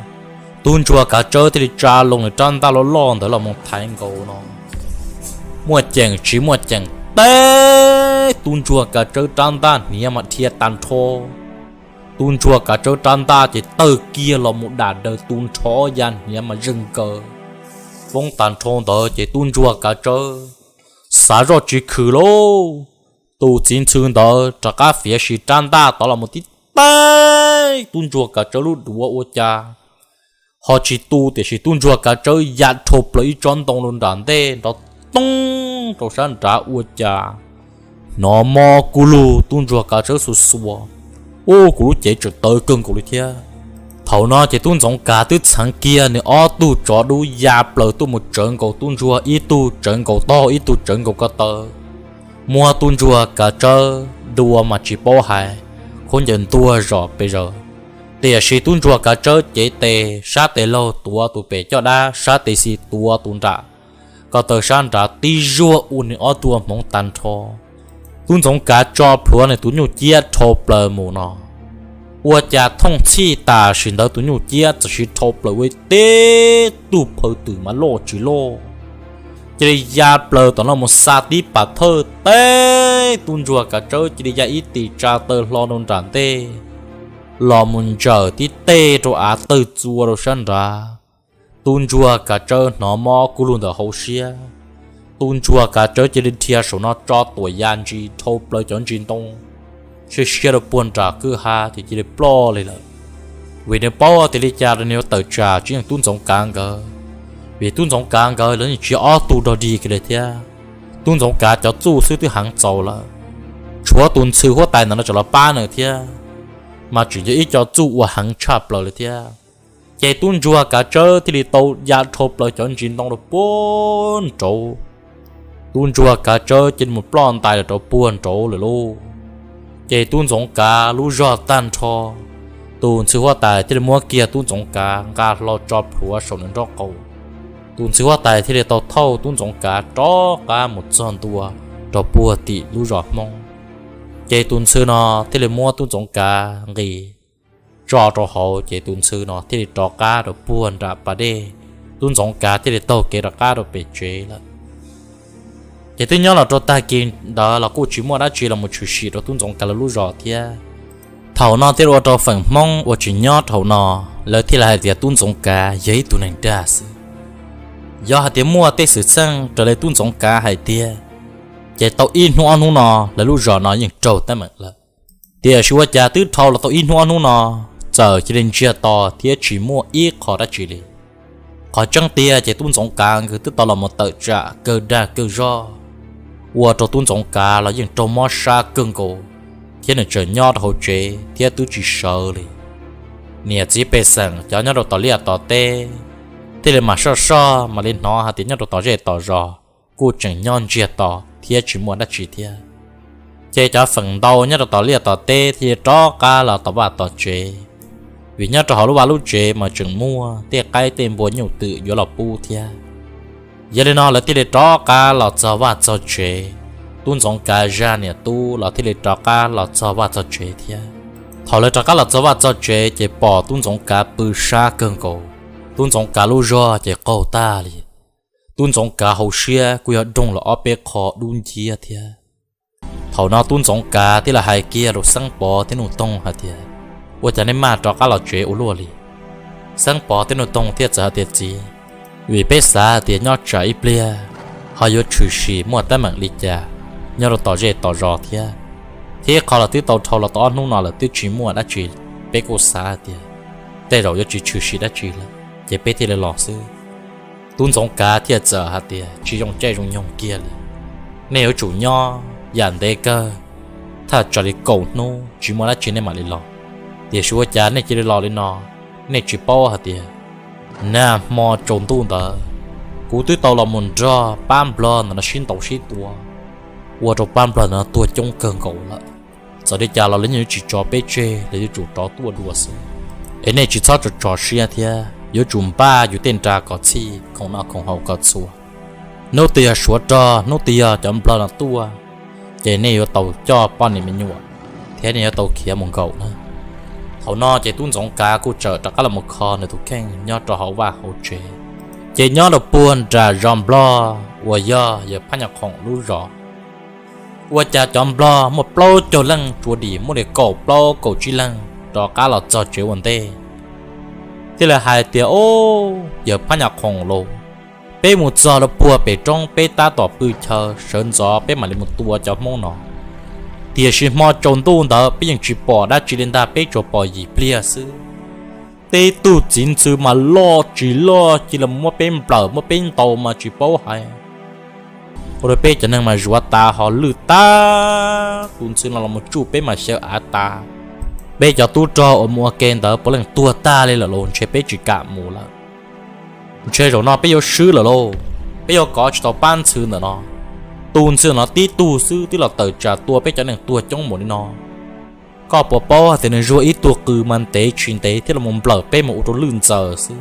Tub ntsuag Kav Tsawb thiaj li tsa loo nws rab ntaj loj loj ntawd los mus thaiv nkaus no. Muaj ceem tsis muaj ceem teb tub ntsuag Kav Tsawb rab ntaj hniav mas dhia tag nrho. Tub ntsuag Kav Tsawb rab ntaj ces tawg kiag los mus dam daws tu nrho ya hniav mas zeeg nkaws poob tag nrho ntawd ces tub ntsuag Kav Tsawb xav zoj tsis khwm lauj. Tus txiv ntxhw ntawd rov qab fiav sis rab ntaj tod los mus tib teg tub ntsuag kav tsawb lub duav ua cas ho tsis tu, tiam sis tub ntsuag kav tsawb ya dhau plaws ib tsob ntoo rau nram ntej nrov toob rau sab nrad ua cas hnov mob kuj lug tub ntsuag kav tsawb xuas xuas. Ub, kuv lub cev tseem tawv kawg nkaus li thiab. Thaum no ces tub ntxoov kav twb txheev kiag nws ob tug tsov dub ya plaws tuaj mus tsawv nkaus tub ntsuag, ib tug tsawv nkaus taub hau ib tug tsawv nkaus ko taw. Muab tub ntsuag kav tsawb dua mas tsis paub hais, khaub ncaws ntuag zom pes zaws. Tiam sis tub ntsuag kav tsawb cev tes sab tes laug tuav tus pem caj dab, sab tes xis tuav tus nram ko taw sab nrad tib zuag ua nws ob tug hmoov tag nrho. Tub ntxoov kav tso plhuav nws tus nyuj ciab dhau plaws mus no, ua cas thooj txhij tam sim ntawd tus nyuj ciab txawm sis dhau plaws ua tib tug phaw twm mas loj tsis loj, cia li ya plaws tom no mus xa tib pas thawj teb tub ntsuag kav tsawb cia li ya ib tis tsa taw hlo rau nram ntej los mus ntsawm tib teg rau av tawg txua rau sab nrad. Tub ntsuag kav tsawb hnov mob kuj lug ntawm hauv siab. Tub ntsuag kav tsawb cia li dhia saum no tso tuam ya ntsis dhau plaws cov ntsis ntoo siab siab rau puag nram kwj ha ces cia li ploj li lawm. Vim nws paub tias li cas los nws yuav tawm tsam tsis yeej tub ntxoov kav nkawd, vim tub ntxoov kav nkawd lawv yeej tsis ob tug dog dig kiag li thiab. Tub ntxoov kav cov txuj xwb twb heev txaus lawm, tshuav tus ntxhw huab tais ntawm no tseem los pab nws thiab, mas tseem yog ib co txuj ua heev tshaj plaws li thiab. Ces tub ntsuag kav tsawb thiaj li tau ya dhau plaws cov ntsis ntoo rau puag nraud. Tub ntsuag kav tsawb cia li mus ploj ntais lawm rau puag nraud lawm lauj. Ces tub ntxoov kav lub zog tag nrho, tus ntxhw huab tais thiaj li muab kiag tub ntxoov kav nqa hlo tso plhuav saum nws nraub qaum. Tus ntxhw huab tais thiaj li tau thauj tub ntxoov kav rov qab mus txog ntua rau puag tim lub zos Hmoob. Ces tus ntxhw no thiaj li muab tub ntxoov kav nqis tso rau hauv, ces tus ntxhw no thiaj li rov qab rau puag nram pas dej. Tub ntxoov kav thiaj li taug kev rov qab rau pem tsev lawm. Ces twb nyob los rau tag kis ntawd los kuj tsis muaj dab tsi los mus tshwm sim rau tub ntxoov kav lawv lub zos thiab. Thaum no thiaj ua rau feem Hmoob uas tseem nyob rau hauv no, lawv thiaj li hais tias tub ntxoov kav yog ib tug neeg dag xwb. Yog hais tias muaj tej xwm txheej raws li tub ntxoov kav hais tiag, ces tau ib hnub ob hnub no lawv lub zos no yeej raug teeb meem lawm. Tiam sis ua cas twb dhau los tau ib hnub ob hnub no, txawm cia li ntsiag to thiab tsis muaj ib qho dab tsi li. Qhov tseeb tiag ces tub ntxoov kav nkawd twb tau los mus tawm tsam kawg dag kawg zog, ua rau tub ntxoov kav los yeej raug mob sab kawg nkaus, thiab nws tseem nyob rau hauv tsev thiab twb tsis sawv li. Niam txiv pej xeem cov nyob rau tom liaj tom teb thiaj li mam soj soj mam li hnov hais tias nyob rau tom zej tom zos kuj tseem nyob ntsiag to thiab tsis muaj dab tsi thiab. Ces cov feem ntau nyob rau tom liaj tom teb thiaj li rov qab los tom vaj tom tsev, vim nyob rau hauv lub vaj lub tsev mas tseem muaj tej qaib tej npua nyuj twm yuav los pub thiab. Yog li no lawv thiaj li rov qab los txog vaj txog tsev. Tub ntxoov kav zaj niam tub los thiaj li rov qab los txog vaj txog tsev thiab. Thaum lawv rov qab los txog vaj txog tsev ces pom tub ntxoov kav pw sab kawg nkaus. Tub ntxoov kav lub zog ces qaug tag li. Tub ntxoov kav hauv siab kuj yog doog los ob peb qho dub nciab thiab. Thaum no tub ntxoov kav thiaj li hais kiag rau Xeeb Pov thiab Nuj Toog hais tias, ua cas nej maj rov qab los tsev ua luaj li? Xeeb Pov thiab Nuj Toog thiaj txawm hais tias, txiv, vim peb xav hais tias nyob tsam ib pliag ho yuav tshwm sim muaj teeb meem li cas nyob rau tom zej tom zos thiab. Thiab qhov los twb tau dhau los tau ob hnub no lawm twb tsis muaj dab tsi, peb kuj xav hais tias tej zaum yuav tsis tshwm sim dab tsi lawm, ces peb thiaj li los xwb. Tub ntxoov kav thiaj txawm hais tias, tsis zoo caij zoo nyoog kiag li, nej yuav tsum nyob yam ntev kawg, thaj tsam li kaum hnub tsis muaj dab tsi nej mam li los. Tiam sis ua cas nej cia li los li no? Nej tsis paub hais tias nag hmo tsaus ntuj ntawd kuv twb tau los mus nrog pab nplog ntawm no sib ntaus sib tua, ua rau pab nplog ntawm no tuag coob kawg nkaus lawm. Txawm li cas los lawv yeej yuav tsis tso peb tseg, lawv yuav tsum rov tuaj dua xwb. Es nej tsis txhob tso tso siab thiab, yuav tsum npaj yus tej nra kom txhij, khoom noj khoom haus kom txhua. Hnub twg yog suav rog, hnub twg yog cov nplog no tuaj, ces nej yuav tau coj poj niam me nyuam thiab nej yuav tau khiav mus nkaum na. Thaum no ces tub ntxoov kav kuj txawm rov qab los mus kho nws tus kheej nyob rau hauv vaj hauv tsev. Ces nyob rau puag nram zos nplog uas yog yawg Phab Nyaj Khoom lub zos, ua cas cov nplog muaj plaub caug leej tsuas dim, muaj li kaum plaub kaum tsib leeg rov qab los txog tsev ua ntej, thiaj li hais tias, o, yawg Phab Nyaj Khoom lauj, Peb mus txog rau puag pem roob, peb tab tom pw chaw, sawv ntxov peb mam li mus tua cov Hmoob no. Tiam sis hmo tsaus ntuj ntawd peb yeej tsis pom dab tsi li ntag, peb tsuas pom yim pliag xwb. Tib tug txiv ntxhw mas loj tsis loj, cia li muab peb nplawm muab peb ntaus mas tsis paub hais. Ua rau peb cov neeg mas zuav tas ho lwj tag, tus ntxhw no los mus tsuj peb mas xyaw av tas. Peb cov tub rog uas mus ua ke ntawd puav leej tuag tag li lawm los ntshe peb tsis kam mus lawm. Ntshe zaum no peb yuav swb lawm lauj, peb yuav kov tsis tau pab ntxhw ntawm no. Tus ntxhw no tib tug xwb twb los tawm tsam tua peb cov neeg tuag coob npaum li no. Koj puas paub hais tias nws zuag ib tug qws mas ntev tsis ntev thiab los mus nplawm peb mus ua rau lwj ntxaws xwb.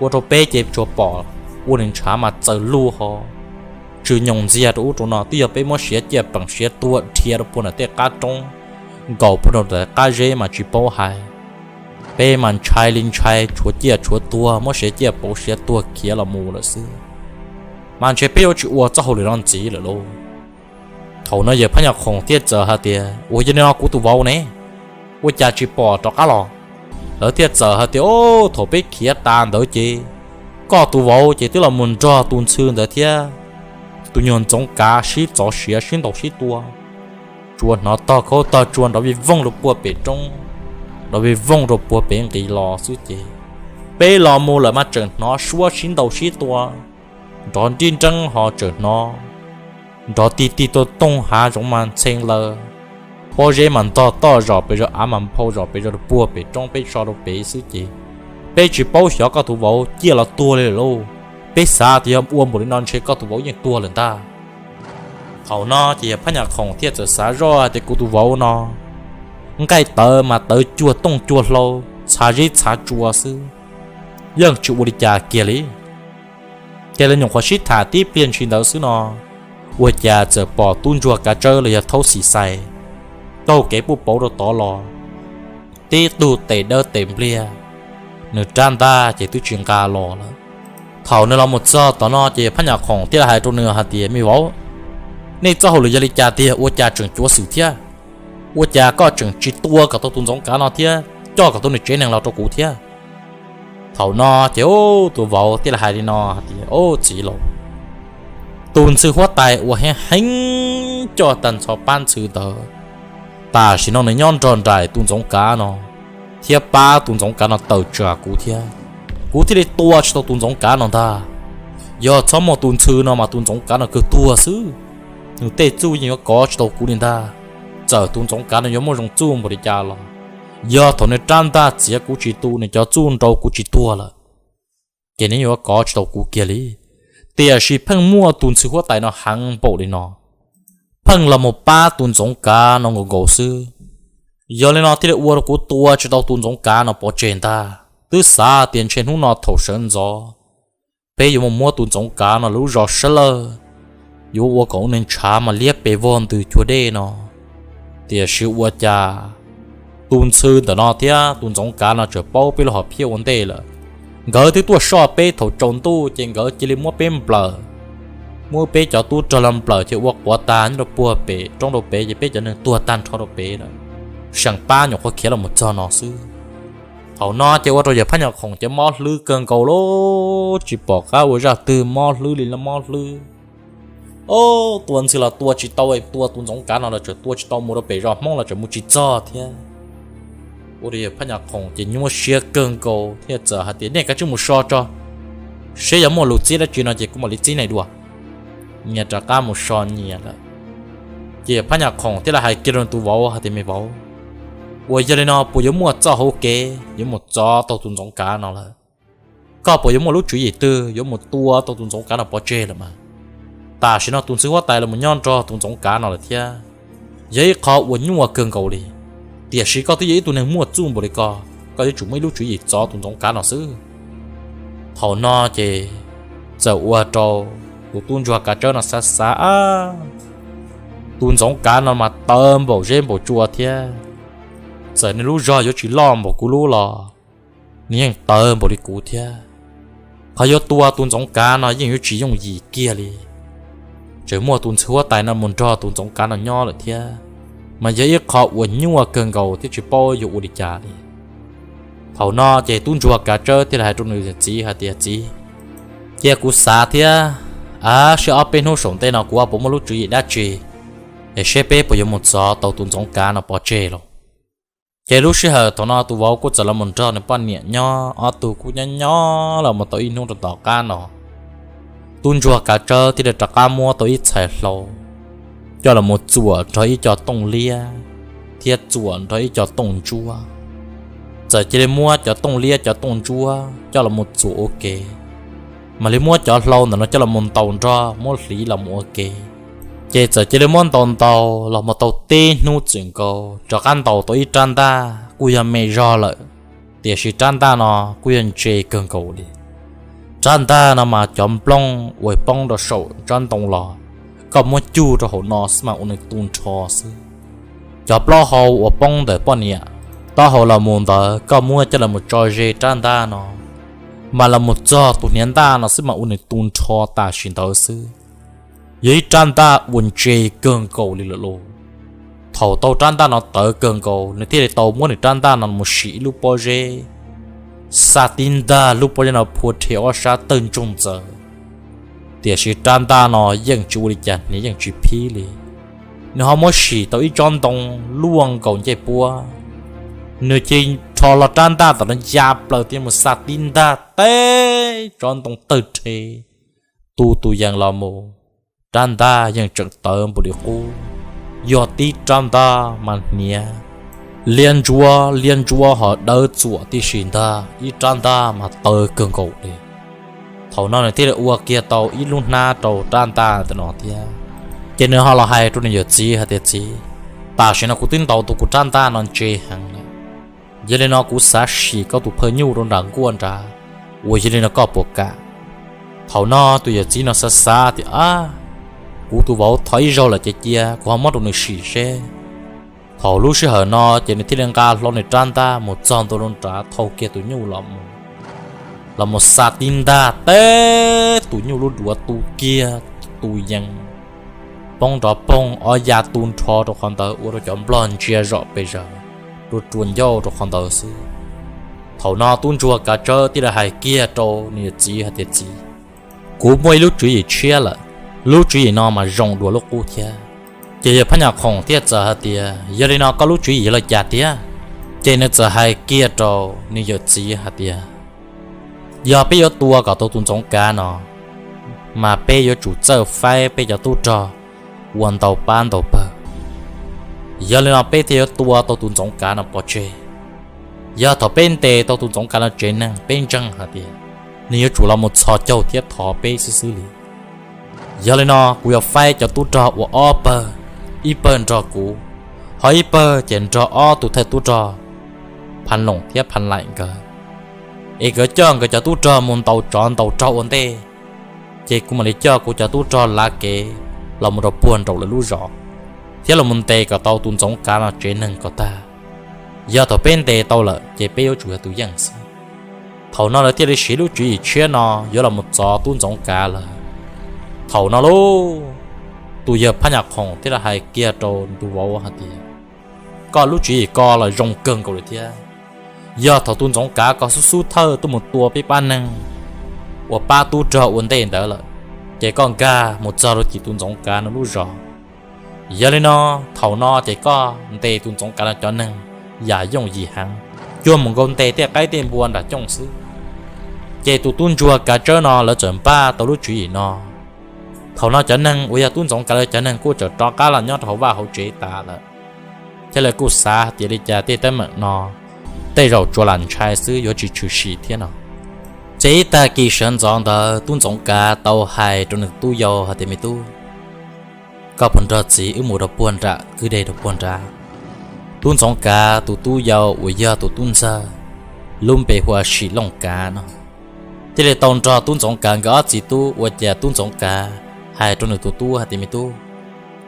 Ua rau peb ces tsuas pom ua nws ntshav mas txaws lug ho tsw nyoos ntxiag rau ub rau no, twb yog peb muab siav ciaj peem siav tuag dhia rau puag nram tej qab roob, nkaum puag nram tej qab zeb mas tsis paub hais. Peb mas ntshai li ntshai, tshuav ciaj tshuav tuag, muab siav ciaj pauv siav tuag khiav los mus lawm xwb. Mas ntshe peb yuav tsis ua txoj hauj lwm no ntxiv lawm lauj. Thaum no yawg Phab Nyaj Khoom thiaj txawm hais tias, Ua yog li no kuv tus vauv ne, ua cas tsis pom rov qab los? Lawv thiaj txawm hais tias, Au, thaum peb khiav tas ntawd ces koj tus vauv ces twb los mus nrog tus ntxhw ntawd thiab tus nyuag ntxoov kav sib txov siav sib ntaus sib tua, tsuas hnov tog khaub tog tsua nrov vij voog rau puag pem roob, nrov vij voog rau puag pem nqis los xwb ces peb los mus lawm mas tseem hnov suab sib ntaus sib tua, nrov nrib nreeb ho tseem hnov nrov tig tig tuaj toog, hav zoov mas ntxhee laws, pob zeb mas ntog toj zom pes zog, av mas nphau zom pes zog rau puag pem roob, peb so rau pem xwb ces peb tsis paub xyov koj tus vauv ciaj los tuag li lawm lauj. Peb xav tias yog ua npaum li no ntshe koj tus vauv yeej tuag lawm ntag. Thaum no ces yawg Phab Nyaj Khoom thiaj txawm xav zoj tias, Kuv tus vauv no nqaij tawv mas tawv cuag tooj cuag hlau, txhav zeb txhav tsua xwb, yeej tsis ua li cas kiag li. Ces lawv nyuam qhuav sib tham tib pliag ntshis ntawd xwb no, ua cas txawm pom tub ntsuag Kav Tsawb los yog Thaub Xis Xais taug kev puj pauv rau tod los, tib tug tes dawb tes npliag, nws rab ntaj ces twb tsis nqa los lawm. Thaum nws los mus txog tom no ces Phab Nyaj Khoom thiaj li hais rau nws hais tias, Me vauv, nej txoj hauj lwm yog li cas tiag ua cas tseem cuav xwm thiab? Ua cas koj tseem tsis tua kom tau tus ntxoov kav no thiab coj kom tau nws tsev neeg los rau kuv thiab? Thaum no ces tus vauv thiaj li hais li no hais tias, Au txiv laus, tus ntxhw huab tais uas heev heev coj tag nrho pab ntxhw ntawd, tam sim no nws nyob nrog nraim tus ntxoov kav no thiab pab tus ntxoov kav no tawm tsam kuv thiab, kuv thiaj li tua tsis tau tus ntxoov kav no ntag. Yog txhob muaj tus ntxhw no mas tus ntxoov kav no kawg tuag xwb, nws tej txuj yeej yuav kov tsis tau kuv li ntag. Txawm tus ntxoov kav no yuav muaj zoo txuj npaum li cas los, yog thaum nws rab ntaj txiav kuv tsis tu, nws cov txuj nrau kuv tsis tuag lawm, ces nws yuav kov tsis tau kuv kiag li. Tiam sis pheej muaj tus ntxhw huab tais no heev npaum li no, pheej los mus pab tus ntxoov kav no nkaus nkaus xwb. Yog li no thiaj li ua rau kuv tua tsis tau tus ntxoov kav no pov tseg ntag. Twb xav tias ntshe hnub no thaum sawv ntxov peb yuav mus muab tus ntxoov kav no lub zos sab lawj, yuav ua kom ua neeg ntshav mas liab pes vog ntws cuag dej no. Tiam sis ua cas tus ntxhw ntawm no thiab tus ntxoov kav no tseem paub peb lub hom phiaj ua ntej lawm. Nkawd twb tuaj soj peb thaum tsaus ntuj ces nkawd cia li muab peb nplawm, muab peb cov tub rog los nplawm ces ua quav tag nyob rau puag pem roob rau pem ces peb cov neeg tuag tag nrho rau pem lawm. Seem pab nyuam qhuav khiav los mus txog no xwb. Thaum no ces ua rau yawg Phab Nyaj Khoom ces mob hlwb kawg nkaus li, tsis pom qab ua zaj twg, mob hlwb li los mob hlwb. Ob, tua ntxhw los tua tsis tau, tua tus ntxoov kav no los tseem tua tsis tau, mus rau pem zos Hmoob los tseem mus tsis txog thiab. Ua rau yawg Phab Nyaj Khoom ces nyuaj siab kawg nkaus thiaj txawm hais tias, Nej kav tsij mus so tso, seb yog muaj lus txib dab tsi no ces kuv mam li txib nej dua. Nyias rov qab mus so nyias lawm. Ces Phab Nyaj Khoom thiaj li hais kiag rau tus vauv hais tias, Me vauv, uas yog li no puas yuav muaj txoj hauv kev yuav mus txov tau tus ntxoov kav no lawm? Koj puas yuav muaj lub tswv yim twg yuav mus tua tau tus ntxoov kav no pov tseg lawm mas? Tam sim no tus ntxhw huab tais los mus nyob nrog tus ntxoov kav no lawm thiab. Yog ib qho uas nyuaj kawg nkaus li, tiam sis koj twb yog ib tug neeg muaj txuj npaum li ko, koj yuav tsum muaj ib lub tswv yim txov tus ntxoov kav no xwb. Thaum no ces txawm ua rau tus tub ntsuag Kav Tsawb no xav xav, Ab, tus ntxoov kav no mas tawv npaum zeb npaum tsua thiab. Txawm nws lub zog yuav tsis loj npaum kuv lub los nws yeej tawv npaum li kuv thiab. Qhov yuav tua tus ntxoov kav no yeej yuav tsis yooj yim kiag li. Tseem muaj tus ntxhw huab tais no mus nrog tus ntxoov kav no nyob lawm thiab, mas yog ib qho uas nyuaj kawg nkaus thiab tsis paub yuav ua li cas li. Thaum no ces tub ntsuag Kav Tsawb thiaj li hais rau nws txiv hais tias, Txiv, Cia kuv xav thiab, a, seb ob peb hnub saum ntej no kuv puas muaj lub tswv yim dab tsi, es seb peb puas yuav mus txov tau tus Ntxoov Kav no pov tseg lauj. Ces lub sij hawm thaum no tus vauv kuj txawm los mus nrog nws poj niam nyob, ob tug kuj nyob nyob los mus tau ib hnub rau tom qab no, tub ntsuag Kav Tsawb thiaj li rov qab muab tau ib txhais hlau coj los mus txuam nrog ib co tooj liab thiab txuam nrog ib co tooj ntsuab. Txawm cia li muab cov tooj liab cov tooj ntsuab coj los mus txuam ua ke, mam li muab cov hlau ntawm no coj los mus ntaus nrog muab hliv los mus ua ke. Ces txawm cia li muab ntaus ntaus los mus tau tib hnub txwm nkaus rov qab ntaus tau ib rab ntaj kuj yog me zog lawm, tiam sis rab ntaj no kuj yog ntse kawg nkaus li. Rab ntaj no mas cov nplooj uas poob rau saum tsob ntoo los, koj muab cug rau hauv no xwb mas ua nws tu nrho xwb. Cov plaub hau uas poob ntawm poj niam taub hau los mus ntawd, koj muab coj los mus tso ze rab ntaj no, mas los mus txog tus hniav ntaj no xwb mas ua nws tu nrho tam sim ntawd xwb. Yog ib rab ntaj uas ntse kawg nkaus li lawm lauj. Thaum tau rab ntaj no tawv kawg nkaus, nws thiaj li tau muab nws rab ntaj no mus sim ib lub pob zeb, xa tib ntag lub pob zeb no phua rhe ob sab tawg ntsoog ntxaws. Tiam sis rab ntaj no yeej tsis ua li cas hniav, yeej tsis phib li. Nws ho muab sim tau ib tsob ntoo luaj nkaus ncej puab, nws cia li rho los rab ntaj tom no ya plaws thiab mus xa tib ntag teb tsob ntoo tawg rhe, tu tus yees los mus. Rab ntaj yeej tseem tawv npaum li qub, yog tib rab ntaj mas hniav liab ntsuab liab ntsuab ho dawb txuam tib si ntag, ib rab ntaj mas tawv kawg nkaus li. Thaum no nws thiaj li ua kiag tau ib lub hnab rau rab ntaj ntawm no thiab. Ces nws ho los hais rau nws yawm txiv hais tias, Txiv, tam sim no kuv twb ntaus tau kuv rab ntaj no ntse heev lawm. Yog li no kuv xav sim koj tus phawj nyuj rau nram nkuaj nrad, uas yog li no koj puas kam? Thaum no tus yawm txiv no xav xav tias, Ab, kuv tus vauv thov ib zaug lawm ces cia kuv ho muab rau nws sim seb. Thaum lub sij hawm no ces nws thiaj li nqa hlo nws rab ntaj mus txog ntua rau nrad thau kiag tus nyuj los mus, los mus xa tib ntag teb tus nyuj lub duav tu kiag tus yees poob nrov poog ob ya tu nrho rau qhov ntawd ua rau cov nplog ntsia zom pes zaws, rua rua ncauj rau qhov ntawd xwb. Thaum no tub ntsuag Kav Tsawb thiaj li hais kiag rau nws yawm txiv hais tias, Txiv, kuv muaj ib lub tswv yim tshiab lawm, lub tswv yim no mas zoo dua lub qub thiab. Ces yawg Phab Nyaj Khoom thiaj txawm hais tias, Yog li no koj lub tswv yim yog li cas tiag? Ces nws txawm hais kiag rau nws yawm txiv hais tias, Yog peb yuav tua kom tau tus Ntxoov Kav no, mas peb yuav tsum txawj faib peb cov tub rog ua ntau pab ntau pawg. Yog li no peb thiaj yuav tua tau tus Ntxoov Kav no pov tseg. Yog thaum peb ntes tau tus Ntxoov Kav no tsev neeg, peb ntseeg hais tias nws yuav tsum los mus txhos caug thiab thov peb xwb xwb li. Yog li no kuv yuav faib cov tub rog ua ob pawg, ib pawg nrog kuv, ho ib pawg ces nrog ob tus thawj tub rog Phan Loos thiab Phan Laim nkawd, es nkawd coj nkawd cov tub rog mus ntaus tsov ntaus rog ua ntej. Ces kuv mam li coj kuv cov tub rog lav kev los mus rau puag nraum lawv lub zos, thiab los mus ntes kom tau tus Ntxoov Kav no tsev neeg kom tag. Yog thaum peb ntes tau lawm ces peb yuav tsum yog tus yeej xwb. Thaum no lawv thiaj li siv lub tswv yim tshiab no yuav los mus txov tub Ntxoov Kav lawm. Thaum no lauj, tus yawg Phab Nyaj Khoom thiaj li hais kiag rau tus vauv hais tias, Koj lub tswv yim ko los zoo kawg nkaus li thiab. Yog thaum tus Ntxoov Kav ko xub xub thawj tuaj mus tua peb pab neeg uas pab tub rog ua ntej ntawd lawm, ces koj nkag mus txog rau tim tus Ntxoov Kav no lub zos. Yog li no, thaum no ces koj ntes tus Ntxoov Kav no cov neeg yam yooj yim heev, cuag mus nkaus ntes tej qaib tej npua nram cooj xwb. Ces tus tub ntsuag Kav Tsawb no lawv txawm npaj tau lub tswv yim no. Thaum no cov neeg uas yog tub Ntxoov Kav lawv cov neeg kuj txawm rov qab los nyob rau hauv vaj hauv tsev tas lawm, thiab lawv kuj xav hais tias li cas tej teeb meem no tej zaum tsuas lam ntshai xwb yuav tsis tshwm sim thiab no. Ces ib tag kis sawv ntxov ntawd tub Ntxoov Kav tau hais rau nws tub yau hais tias, Me tub, koj puas nrog txiv wb mus rau puag nram kwj deg rau puag nrad? Tub Ntxoov Kav tus tub yau uas yog tus tub ntxawg, lub npe hu ua Sim Looj Kav no, thiaj li tau nrog tub Ntxoov Kav nkawd ob txiv tub. Ua cas tub Ntxoov Kav hais rau nws tus tub hais tias, Me tub,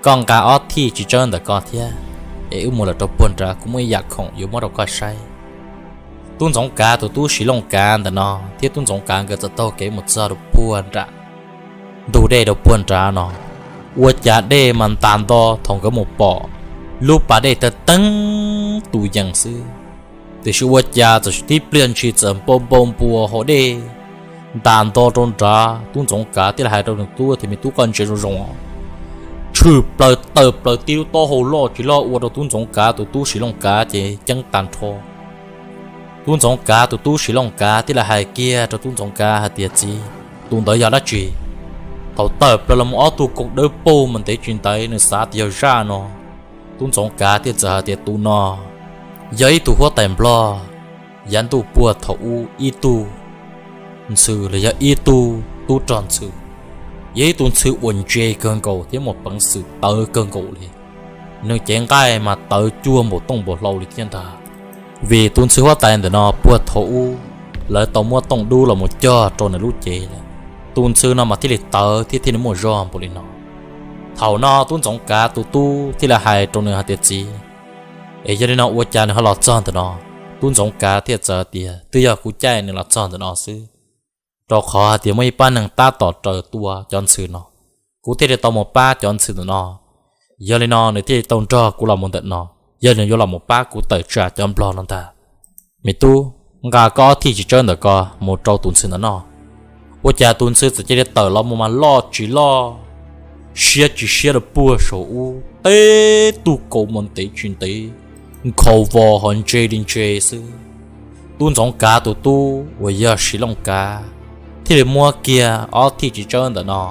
koj nqa ob thij txiv tsawb ntawm ko thiab, es wb mus lawm rau puag nrad kuv muaj ib yam khoom yuav muab rau koj saib. Tub Ntxoov Kav tus tub Sim Looj Kav ntawm no thiab tub Ntxoov Kav nkawd txawm taug kev mus txog rau puag nram ntug dej rau puag nrad no. Ua cas dej mas ntas nto, thaum nkawd mus pom lub pas dej tawg teeb tus yees xwb, tiam sis ua cas txawm tib pliag ntshis txawm npau npau npua hauv dej, ntas nto rau nrad. Tub Ntxoov Kav thiaj li hais rau nws tub tias, Me tub, koj ntsia zoo zoo, tshwm plaws tawm plaws tib lub taub hau loj tsis loj ua rau tub Ntxoov Kav tus tub Siv Looj Kav ces ceeb tag nrho. Tub Ntxoov Kav tus tub Siv Looj Kav thiaj li hais kiag rau tub Ntxoov Kav hais tias, Txiv, tus ntawd yog dab tsi? Thaum tawm plaws los mus ob tug koom dawb paug mas ntev tsis ntev nws xav tias yog zaj no. Tub Ntxoov Kav thiaj txawm hais tias, Tus no yog ib tug huab tais Nplog yav ntuj puag thaum ub ib tug ntxhw los yog ib tug tub rog ntxhw, yog ib tug ntxhw uas ntse kawg nkaus thiab muaj peev xwm tawv kawg nkaus li. Nws cev nqaij mas tawv cuag npaum tooj npaum hlau li thiab ntag. Vim tus ntxhw huab tais ntawm no puag thaum ub lawv tau muab tooj dub los mus cog rau nws lub cev lawm, tus ntxhw no mas thiaj li tawv thiab thiaj li muaj zog npaum li no. Thaum no tub Ntxoov Kav tus tub thiaj li hais rau nws hais tias, Txiv, es yog li no ua cas nws ho los txog ntawm no? Tub Ntxoov Kav thiaj txawm tias, Twb yog kuv caij nws los txog ntawm no xwb, rau qhov hais tias muaj ib pab neeg tab tom raws tua cov ntxhw no, kuv thiaj li tau mus pab cov ntxhw ntawm no. Yog li no nws thiaj li tau nrog kuv los mus ntawm no, yog nws yuav los mus pab kuv tawm tsam cov Nplog no ntag. Me tub, nqa koj ob thij txiv tsawb ntawm ko mus rau tus ntxhw ntawm noj. Ua cas tus ntxhw txawm cia li tawm los mus mas loj tsis loj, siab tsis siab rau puag saum ub, teb tug kaus mas ntev tsis ntev, nkhaus vos ho ntse li ntse xwb. Tub Ntxoov Kav tus tub uas yog Siv Looj Kav thiaj li muab kiag ob thij txiv tsawb ntawm no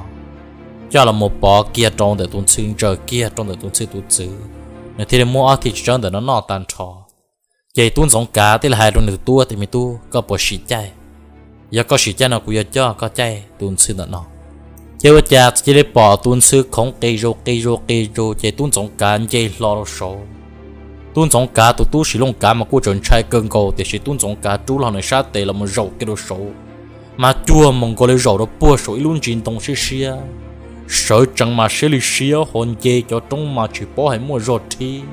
coj los mus pov kiag rau ntawm tus ntxhw, ntsaws kiag rau ntawm tus ntxhw tus txwv, nws thiaj li muab ob thij txiv tsawb ntawm no noj tag nrho. Ces tub Ntxoov Kav thiaj li hais rau nws tus tub tias, Me tub, koj puas sim caij? Yog koj sim caij no kuv yuav coj koj caij tus ntxhw ntawm no. Ces ua cas txawm cia li pom tus ntxhw khoov qis zus qis zus qis zus ces tub Ntxoov Kav nce hlo rau saud. Tub Ntxoov Kav tus tub Siv Looj Kav mas kuj tseem ntshai kawg nkaus tiam sis tub Ntxoov Kav rub hlo nws sab tes los mus zaum kiag rau saud, mas cuag mus nkaus li zaum rau puag saum ib lub ntsis ntoo siab siab, sawv tsees mas siab li siab ho nce cov roob mas tsis paub hais muaj zog rhib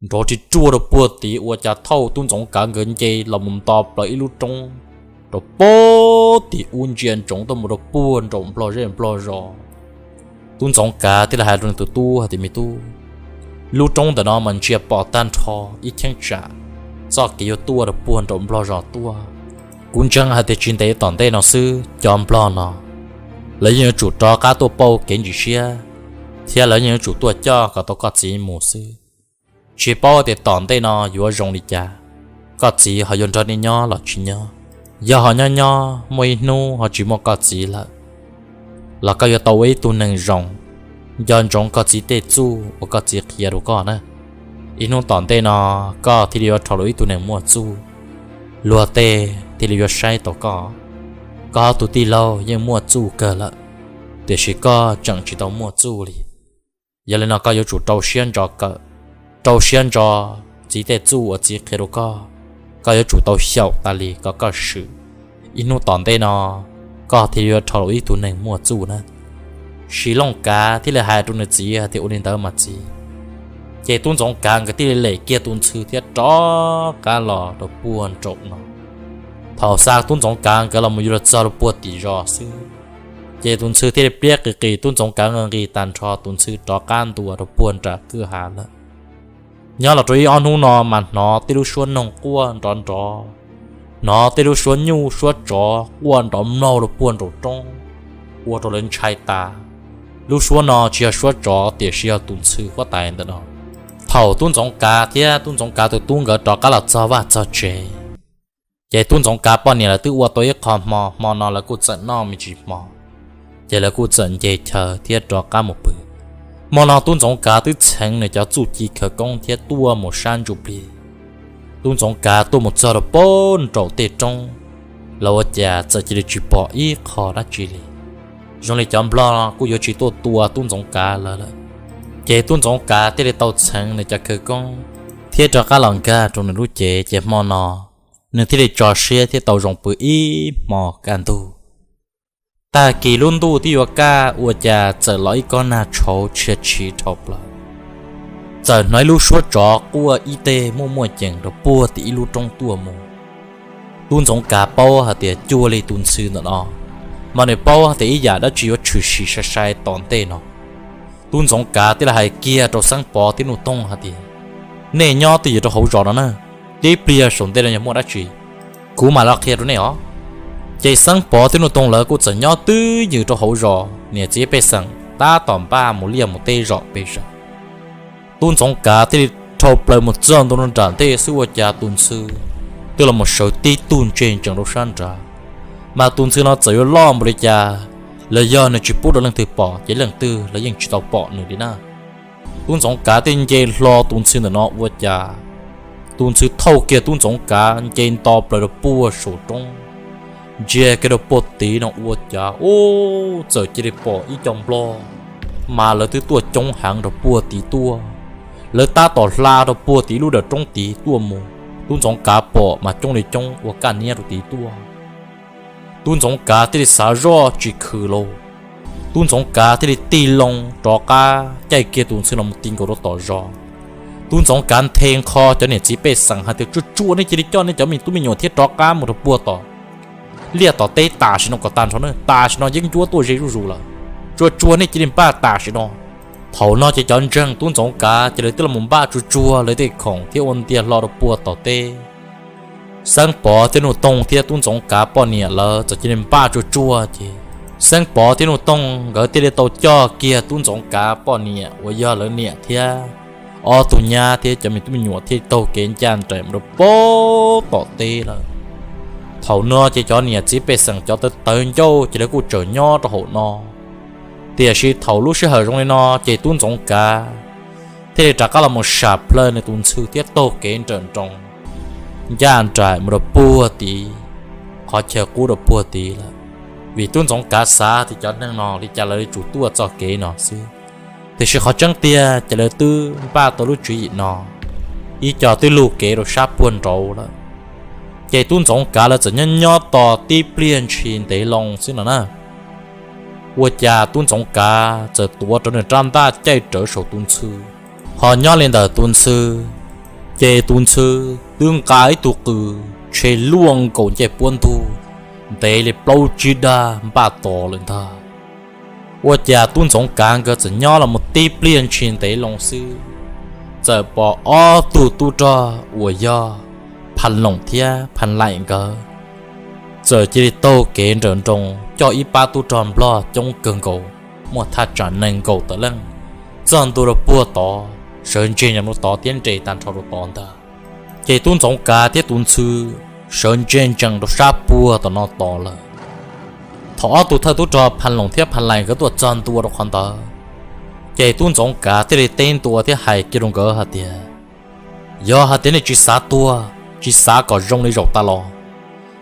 nrov ris ruaj rau puag tid. Ua cas thaum tub Ntxoov Kav nkawd nce los mus nto plaws ib lub roob rau puag tim ub ntsia ntsoov tuaj mus rau puag nraum nplog zej nplog zos, tub Ntxoov Kav thiaj li hais rau nws tus tub hais tias, Me tub, lub roob ntawm no mas ntsia pom tag nrho ib cheeb tsam txoj kev yuav tuaj rau puag nraum nplog zos tuaj. Kuv ntseeg hais tias tsis ntev tom ntej no xwb cov nplog no lawv yeej yuav tsum rov qab tuaj pauj kev ntsis siab, thiab lawv yeej yuav tsum tuaj coj kom tau koj txiv mus xwb. Tsis paub tias tom ntej no yuav zoo li cas, koj txiv ho yuav nrog nej nyob los tsis nyob. Yog ho nyob nyob muaj ib hnub ho tsis muaj koj txiv lawm, los koj yuav tau ua ib tug neeg zoo, nco ntsoov koj txiv tej txuj uas koj txiv qhia rau koj na. Ib hnub tom ntej no koj thiaj li yuav rho los ib tug neeg muaj txuj, luag tej thiaj li yuav saib tau koj. Koj ob tug tij laug yeej muaj txuj kawg lawm, tiam sis koj tseem tsis tau muaj txuj li. Yog li no koj yuav tsum rau siab ntso kawm, rau siab ntso txiv tej txuj uas txiv qhia rau koj, koj yuav tsum tau xyaum tas li kom koj swm. Ib hnub tom ntej no koj thiaj li yuav rho los ib tug neeg muaj txuj na. Siv Looj Kav thiaj li hais rau nws txiv hais tias, Ua li ntawd mas txiv. Ces tub Ntxoov Kav nkawd thiaj li lem kiag tus ntxhw thiab rov qab los rau puag nraum no. Thaum xa tub Ntxoov Kav nkawd los mus yuav luag txog rau puag tim zos xwb, ces tus ntxhw thiaj li pliab qis qis, tub Ntxoov Kav nqis nqis tag nrho, tus ntxhw rov qab ntua rau puag nram kwj ha lawm. Nyob los rau ib ob hnub no mas hnov tej lub suab noog quaj nrov nrov, hnov tej lub suab nyuj suab tsov quaj nrov mlaug rau puag nraum roob, ua rau lawv ntshai tas. Lub suab no tsis yog suab tsov tiam sis yog tus ntxhw huab tais ntawm no. Thaum tub Ntxoov Kav thiab tub Ntxoov Kav tus tub nkawd rov qab los txog vaj txog tsev, ces tub Ntxoov Kav poj niam lawv twb ua tau ib qho hmo, hmo no lawv kuj txawm noj me ntsis hmo, ces lawv kuj txawm nce chaw thiab rov qab mus pw. Hmo no tub Ntxoov Kav twb txheev nws cov txuj ci khawv koob thiab tuaj mus sab ntsuj plig. Tub Ntxoov Kav tuaj mus txog rau puag nraum tej roob, los ua cas txawm cia li tsis pom ib qho dab tsi li. Zoo li cov nplog kuj yuav tsis tuaj tua tub Ntxoov Kav lawv lawm. Ces tub Ntxoov Kav thiaj li tau txheev nws cov khawv koob thiab rov qab los nkag rau nws lub cev, ces hmo no nws thiaj li tso siab thiab tau zoo pw ib hmo kaj ntug. Tag kis lub ntuj twb yuav kaj ua cas txawm los ib kob nag tshauv tshia tshiv dhau plaws. Txawm hnov ib lub suab tsov quaj ib teg muaj muaj ceem rau puag tim ib lub roob tuaj mus. Tub Ntxoov Kav paub hais tias cuag li tus ntxhw ntawm no, mas nws paub hais tias ib yam dab tsi yuav tshwm sim sai sai tom ntej no. Tub Ntxoov Kav thiaj li hais kiag rau Xeeb Pov thiab Nuj Toog hais tias, Nej nyob twj ywm rau hauv zos no na, tib pliag saum ntej no yog muaj dab tsi, kuv mam los qhia rau nej os. Ces Xeeb Pov thiab Nuj Toog lawv kuj txawm nyob twj ywm rau hauv zos, niam txiv pej xeem tab tom npaj mus liaj mus teb zom peb zos. Tub Ntxoov Kav thiaj li dhau plaws mus txog ntua rau nram ntej xwb ua cas tus ntxhw twb los mus sawv tib tug ntse ntsees rau sab nrad. Mas tus ntxhw no txawm yuav loj npaum li cas los yog nws tsis pub rau leej twg pom ces leej twg los yeej tsis tau pom nws li na. Tub Ntxoov Kav thiaj nce hlo tus ntxhw ntawm no ua cas tus ntxhw thauj kiag Tub Ntxoov Kav nce nto plaws rau puag saum roob, ntsia kiag rau puag tid no ua cas ub, txawm cia li pom ib co nplog, mas lawv twb tuaj coob heev rau puag tid tuaj. Lawv tab tom hla rau puag tid lub dawm roob tid tuaj mus. Tub Ntxoov Kav pom mas coob li coob ua kaj niab rau tid tuaj. Tub Ntxoov Kav thiaj li xav zoj tsis khwm lauj. Tub Ntxoov Kav thiaj li tig loo rov qab caij kiag tus ntxhw los mus ti nkaus rau tom zos. Tub Ntxoov Kav nthe nqho cov niam txiv pej xeem hais tias, Tsuag tsuag nej cia li coj nej cov me tub me nyuam thiab rov qab mus rau puag tom liaj tom teb tam sim no kom tag nrho na, tam sim no yeeb ncuab tuaj ze zuj zus lawm. Tsuag tsuag nej cia li npaj tam sim no. Thaum no ces cov ntseeg Tub Ntxoov Kav ces lawv twb los mus npaj tsuag tsuag lawv tej khoom thiab ua ntiag hlo rau puag tom teb. Xeeb Pov thiab Nuj Toog thiab Tub Ntxoov Kav poj niam lawv txawm cia li npaj tsuag tsuag ces Xeeb Pov thiab Nuj Toog nkawd thiaj li tau coj kiag Tub Ntxoov Kav poj niam uas yog lawv niam thiab ob tug nyab thiab cov me tub me nyuam thiaj taug kev ncaj nraim mus rau puag tom teb lawm. Thaum no ces cov niam txiv pej xeem cov tawv tawv ncauj ces lawv kuj tseem nyob rau hauv no. Tiam sis thaum lub sij hawm zoo li no ces Tub Ntxoov Kav thiaj li rov qab los mus sam plhaw nws tus ntxhw thiab taug kev nrawm nroos ncaj nraim mus rau puag tid, qhov chaw qub rau puag tid lawm. Vim Tub Ntxoov Kav xav tias cov neeg no li cas lawv yuav tsum tuaj txoj kev no xwb, tiam sis qhov tseeb tiag ces lawv twb npaj tau lub tswv yim no, ib co twb lug kev rau sab puag nraud lawm. Ces Tub Ntxoov Kav lawv txawm nyob nyob tos tib pliag ntshis ntev loo xwb no na, ua cas Tub Ntxoov Kav txawm tuav rawv nws rab ntaj caij rawv saum tus ntxhw. Ho nyob li ntawm tus ntxhw, ces tus ntxhw twb nqa ib tug qws tshe luaj nkaus ncej puab ntug ntev li plaub tsib dag npaj tos lawm ntag. Ua cas Tub Ntxoov Kav nkawd txawm nyob los mus tib pliag ntshis ntev loo xwb, txawm pom ob tug tub rog uas yog Pha Loos thiab Pha Laim nkawd txawm cia li taug kev nrawm nroos coj ib pab tub rog nplog coob kawg nkaus, muaj thaj tsam nees nkaum tawm leej, txog ntua rau puag tod, sawv ntseg nyob rau tod thiab nres tag nrho rau tod ntag. Ces Tub Ntxoov Kav thiab tus ntxhw sawv ntseg ntsees rau sab puag tom no tod lawm. Thaum ob tug thawj tub rog Pha Loos thiab Pha Laim nkawd tuaj txog ntua rau qhov ntawd, ces Tub Ntxoov Kav thiaj li teb ntua thiab hais kiag rau nkawd hais tias, Yog hais tias nej tsis xav tuag, tsis xav kom zoo li zaum tas los,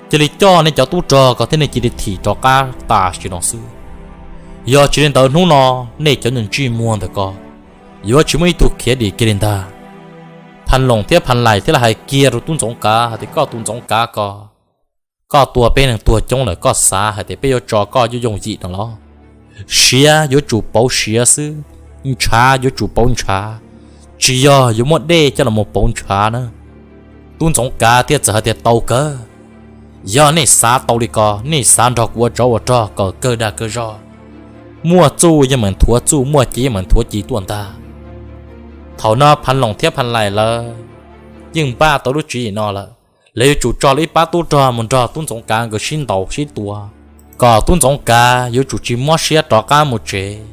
cia li coj nej cov tub rog ko thiab nej cia li thim rov qab tam sim no xwb. Yog tsis li ntawd hnub no nej cov nyuag ntsej muag ntawm ko yuav tsis muaj ib tug khiav dim kiag li ntag. Pha Loos thiab Pha Laim thiaj li hais kiag rau Tub Ntxoov Kav hais tias, Koj Tub Ntxoov Kav ko, koj tua peb neeg tuag coob lawm, koj xav hais tias peb yuav tso koj yooj yooj yim no los? Siav yuav tsum pauv siav xwb, ntshav yuav tsum pauv ntshav, tsis yog yuav muab dej coj los mus pauv ntshav na. Tub Ntxoov Kav thiaj txawm hais tias, Tau kawg, yog nej xav tau li ko, nej xav nrog kuv ua tsov ua rog kom kawg dag kawg zog, muaj txuj yeej meem nthuav txuj, muaj ci yeej meem nthuav ci tuaj ntag. Thaum no Pha Loos thiab Pha Laim lawv yeej npaj tau lub tswv yim no lawm, lawv yuav tsum tso lawv ib pab tub rog mus nrog Tub Ntxoov Kav nkawd sib ntaus sib tua, kom Tub Ntxoov Kav yuav tsum tsis mob siab rov qab mus tsev.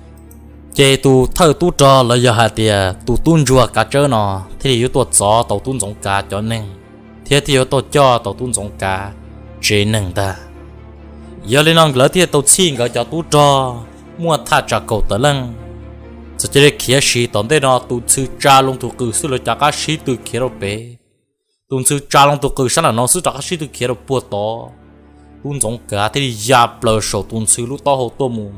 Ces tus thawj tub rog los yog hais tias tus tub ntsuag Kav Tsawb no thiaj li yuav tuaj txov tau Tub Ntxoov Kav cov neeg, thiab thiaj yuav tuaj coj tau Tub Ntxoov Kav tsev neeg ntag. Yog li no lawv thiaj tau txhij nkawd cov tub rog muaj thaj tsam kaum tawm leej, txawm cia li khiav siv tom ntej no, tus ntxhw tsa loo tus qws xwb lawv rov qab sib tw khiav rau pem. Tus ntxhw tsa loo tus qws sab nram no xwb rov qab sib tw khiav rau puag tod. Tub Ntxoov Kav thiaj li ya plaws saum tus ntxhw lub taub hau tuaj mus,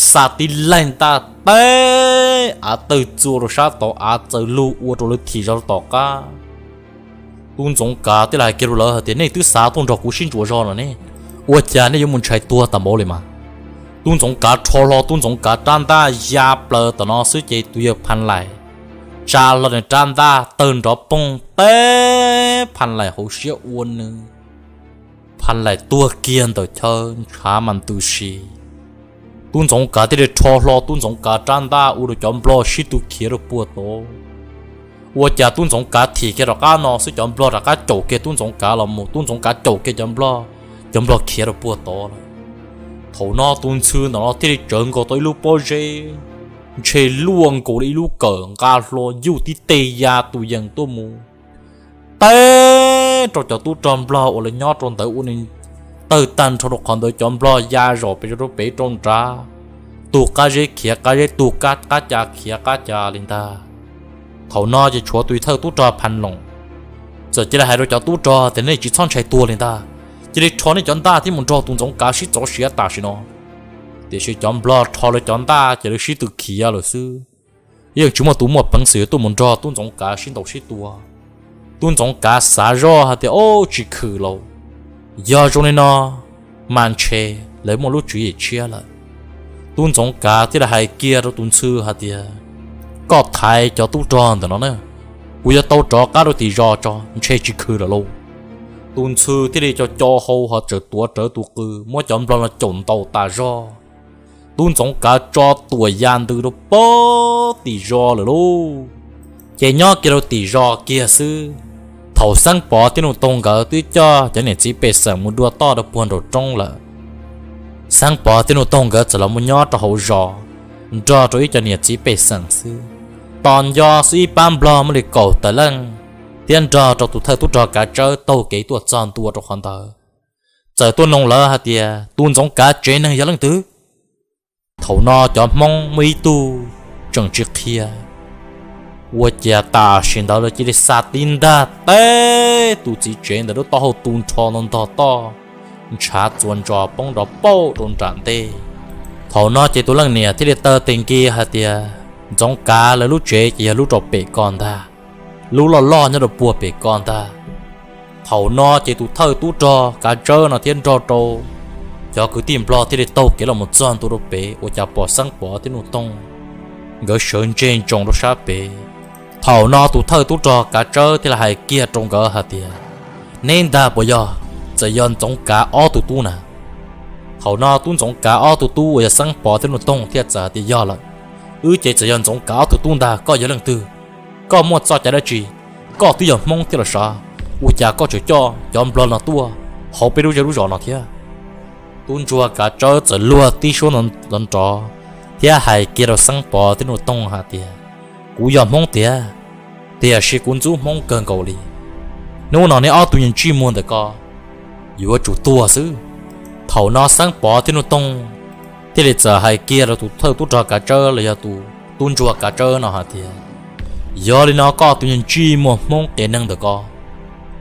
xa tib laig ntaj teb av tawg txua rau sab tod, av txawm lug ua rau lawv thim zog rau tom qab. Tub Ntxoov Kav thiaj li hais kiag rau lawv hais tias, Nej twb xav tuaj nrog kuv sib ntsuas zog los ne, ua cas nej yuav mus ntshai tuag tas npaum li mas? Tub Ntxoov Kav rho hlo Tub Ntxoov Kav rab ntaj ya plaws tom no xwb ces tus yawg Pha Laim tsa hlo nws rab ntaj tawg nrov poog teb Pha Laim hauv siab ua nws, Pha Laim tuag kiag ntawm chaw ntshav mas ntws si. Tub Ntxoov Kav thiaj li rho hlo Tub Ntxoov Kav rab ntaj ua rau cov nplog sib tw khiav rau puag tod. Ua cas Tub Ntxoov Kav thim kiag rov qab no xwb cov nplog rov qab caum kiag Tub Ntxoov Kav los mus, Tub Ntxoov Kav caum kiag cov nplog, Cov nplog khiav rau puag tod lawm. Thaum no tus ntxhw ntawm no thiaj li tsawv nkaus tau ib lub pob zeb, ntshe luaj nkaus li ib lub kawm nqa hlo yuj tib teg ya tus yees tuaj mus teb rau cov tub rog nplog uas lawv nyob rau ntawd ua nws tawg tag nrho rau qhov ntawd. Cov nplog ya zom pes rau pem rau nrad, tus qab zeb khiav qab zeb, tus qab ca khiav qab ca li ntag. Thaum no ces tshuav tus thawj tub rog Phan Loos txawm cia li hais rau cov tub rog tias nej tsis txhob ntshai tuag li ntag, cia li rho nej cov ntaj thiab mus nrog tus Ntxoov Kav sib txov siav tam sim no. Tiam sis cov nplog rho lawv cov ntaj ces lawv sib tw khiav lawm xwb, yeej tsis muaj tus muaj peev xwm yuav tuaj mus nrog tub Ntxoov Kav sib ntaus sib tua. Tub Ntxoov Kav xav zoj hais tias, Ob, tsis khwm lauj, yog zoo li no mas ntshe lawv muaj lub tswv yim tshiab lawm. Tub Ntxoov Kav thiaj li hais kiag rau tus ntxhw hais tias, Koj thaiv cov tub rog ntawm no na, kuv yuav tau rov qab rau tim zos tso, ntshe tsis khwm lawm lauj. Tus ntxhw thiaj li co co hau ho txawm tuav rawv tus qws muab cov nplog no caum ntaus tas zog. Tub Ntxoov Kav tso tuam ya ntws rau puag tim zos lawm lauj. Ces nyob kiag rau tim zos kiag xwb, thaum Xeeb Pov thiab Nuj Toog nkawd twb coj cov niam txiv pej xeem mus dua toj rau puag nraum roob lawm, Xeeb Pov thiab Nuj Toog nkawd txawm los mus nyob rau hauv zos, nrog rau ib co niam txiv pej xeem xwb. Tos nco xwb ib pab nplog muaj li kaum tawm leej thiab nrog rau tus thawj tub rog Kav Tsawb taug kev tuaj txog ntua rau qhov ntawd. Txawm tuaj noog lawv hais tias, Tus Ntxoov Kav tsev neeg yog leej twg? Thaum no cov Hmoob muaj ib tug tseem tsis qhia, ua cas tam sim ntawd lawv cia li xa tib ntaj teb tus txiv tsev ntawd lub taub hau tu nrho ntog ntog toj, ntshav txuas ntsos poob nrov pauj rau nram ntej. Thaum no ces tus leej niam thiaj li taw tes nki hais tias, Ntxoov Kav lawv lub tsev ces yog lub rau pem ko ntag, lub loj loj nyob rau puag pem ko ntag. Thaum no ces tus thawj tub rog Kav Tsawb no thiab nrog rau cov kwv tij nplog thiaj li taug kev los mus txog ntua rau pem, ua cas pom Xeeb Pov thiab Nuj Toog nkawd sawv ntseg ntsoos rau sab pem. Thaum no tus thawj tub rog Kav Tsawb thiaj li hais kiag rau nkawd hais tias, Neb ntag puas yog, txawm yog Ntxoov Kav ob tug tub na? Thaum no tub Ntxoov Kav ob tug tub uas yog Xeeb Pov thiab Nuj Toog thiaj txawm hais tias, Yog lawm, wb ces txawm yog Ntxoov Kav ob tug tub ntag, koj yog leej twg? Koj muaj txoj cai dab tsi? Koj twb yog Hmoob thiab los sav, ua cas koj tseem coj cov nplog no tuaj hauv peb lub zej lub zos no thiab? Tub ntsuag Kav Tsawb txawm luag tib suab nrov nrov thiab hais kiag rau Xeeb Pov thiab Nuj Toog hais tias, Kuv yog Hmoob tiag, tiam sis kuv ntxub Hmoob kawg nkaus li. Hnub no neb ob tug niag ntsej muag ntawm ko yuav tsum tuag xwb. Thaum no Xeeb Pov thiab Nuj Toog thiaj li txawm hais kiag rau tus thawj tub rog Kav Tsawb los yog tus tub ntsuag Kav Tsawb no hais tias, Yog li no koj tus niag ntsej muag Hmoob qias neeg ntawm ko,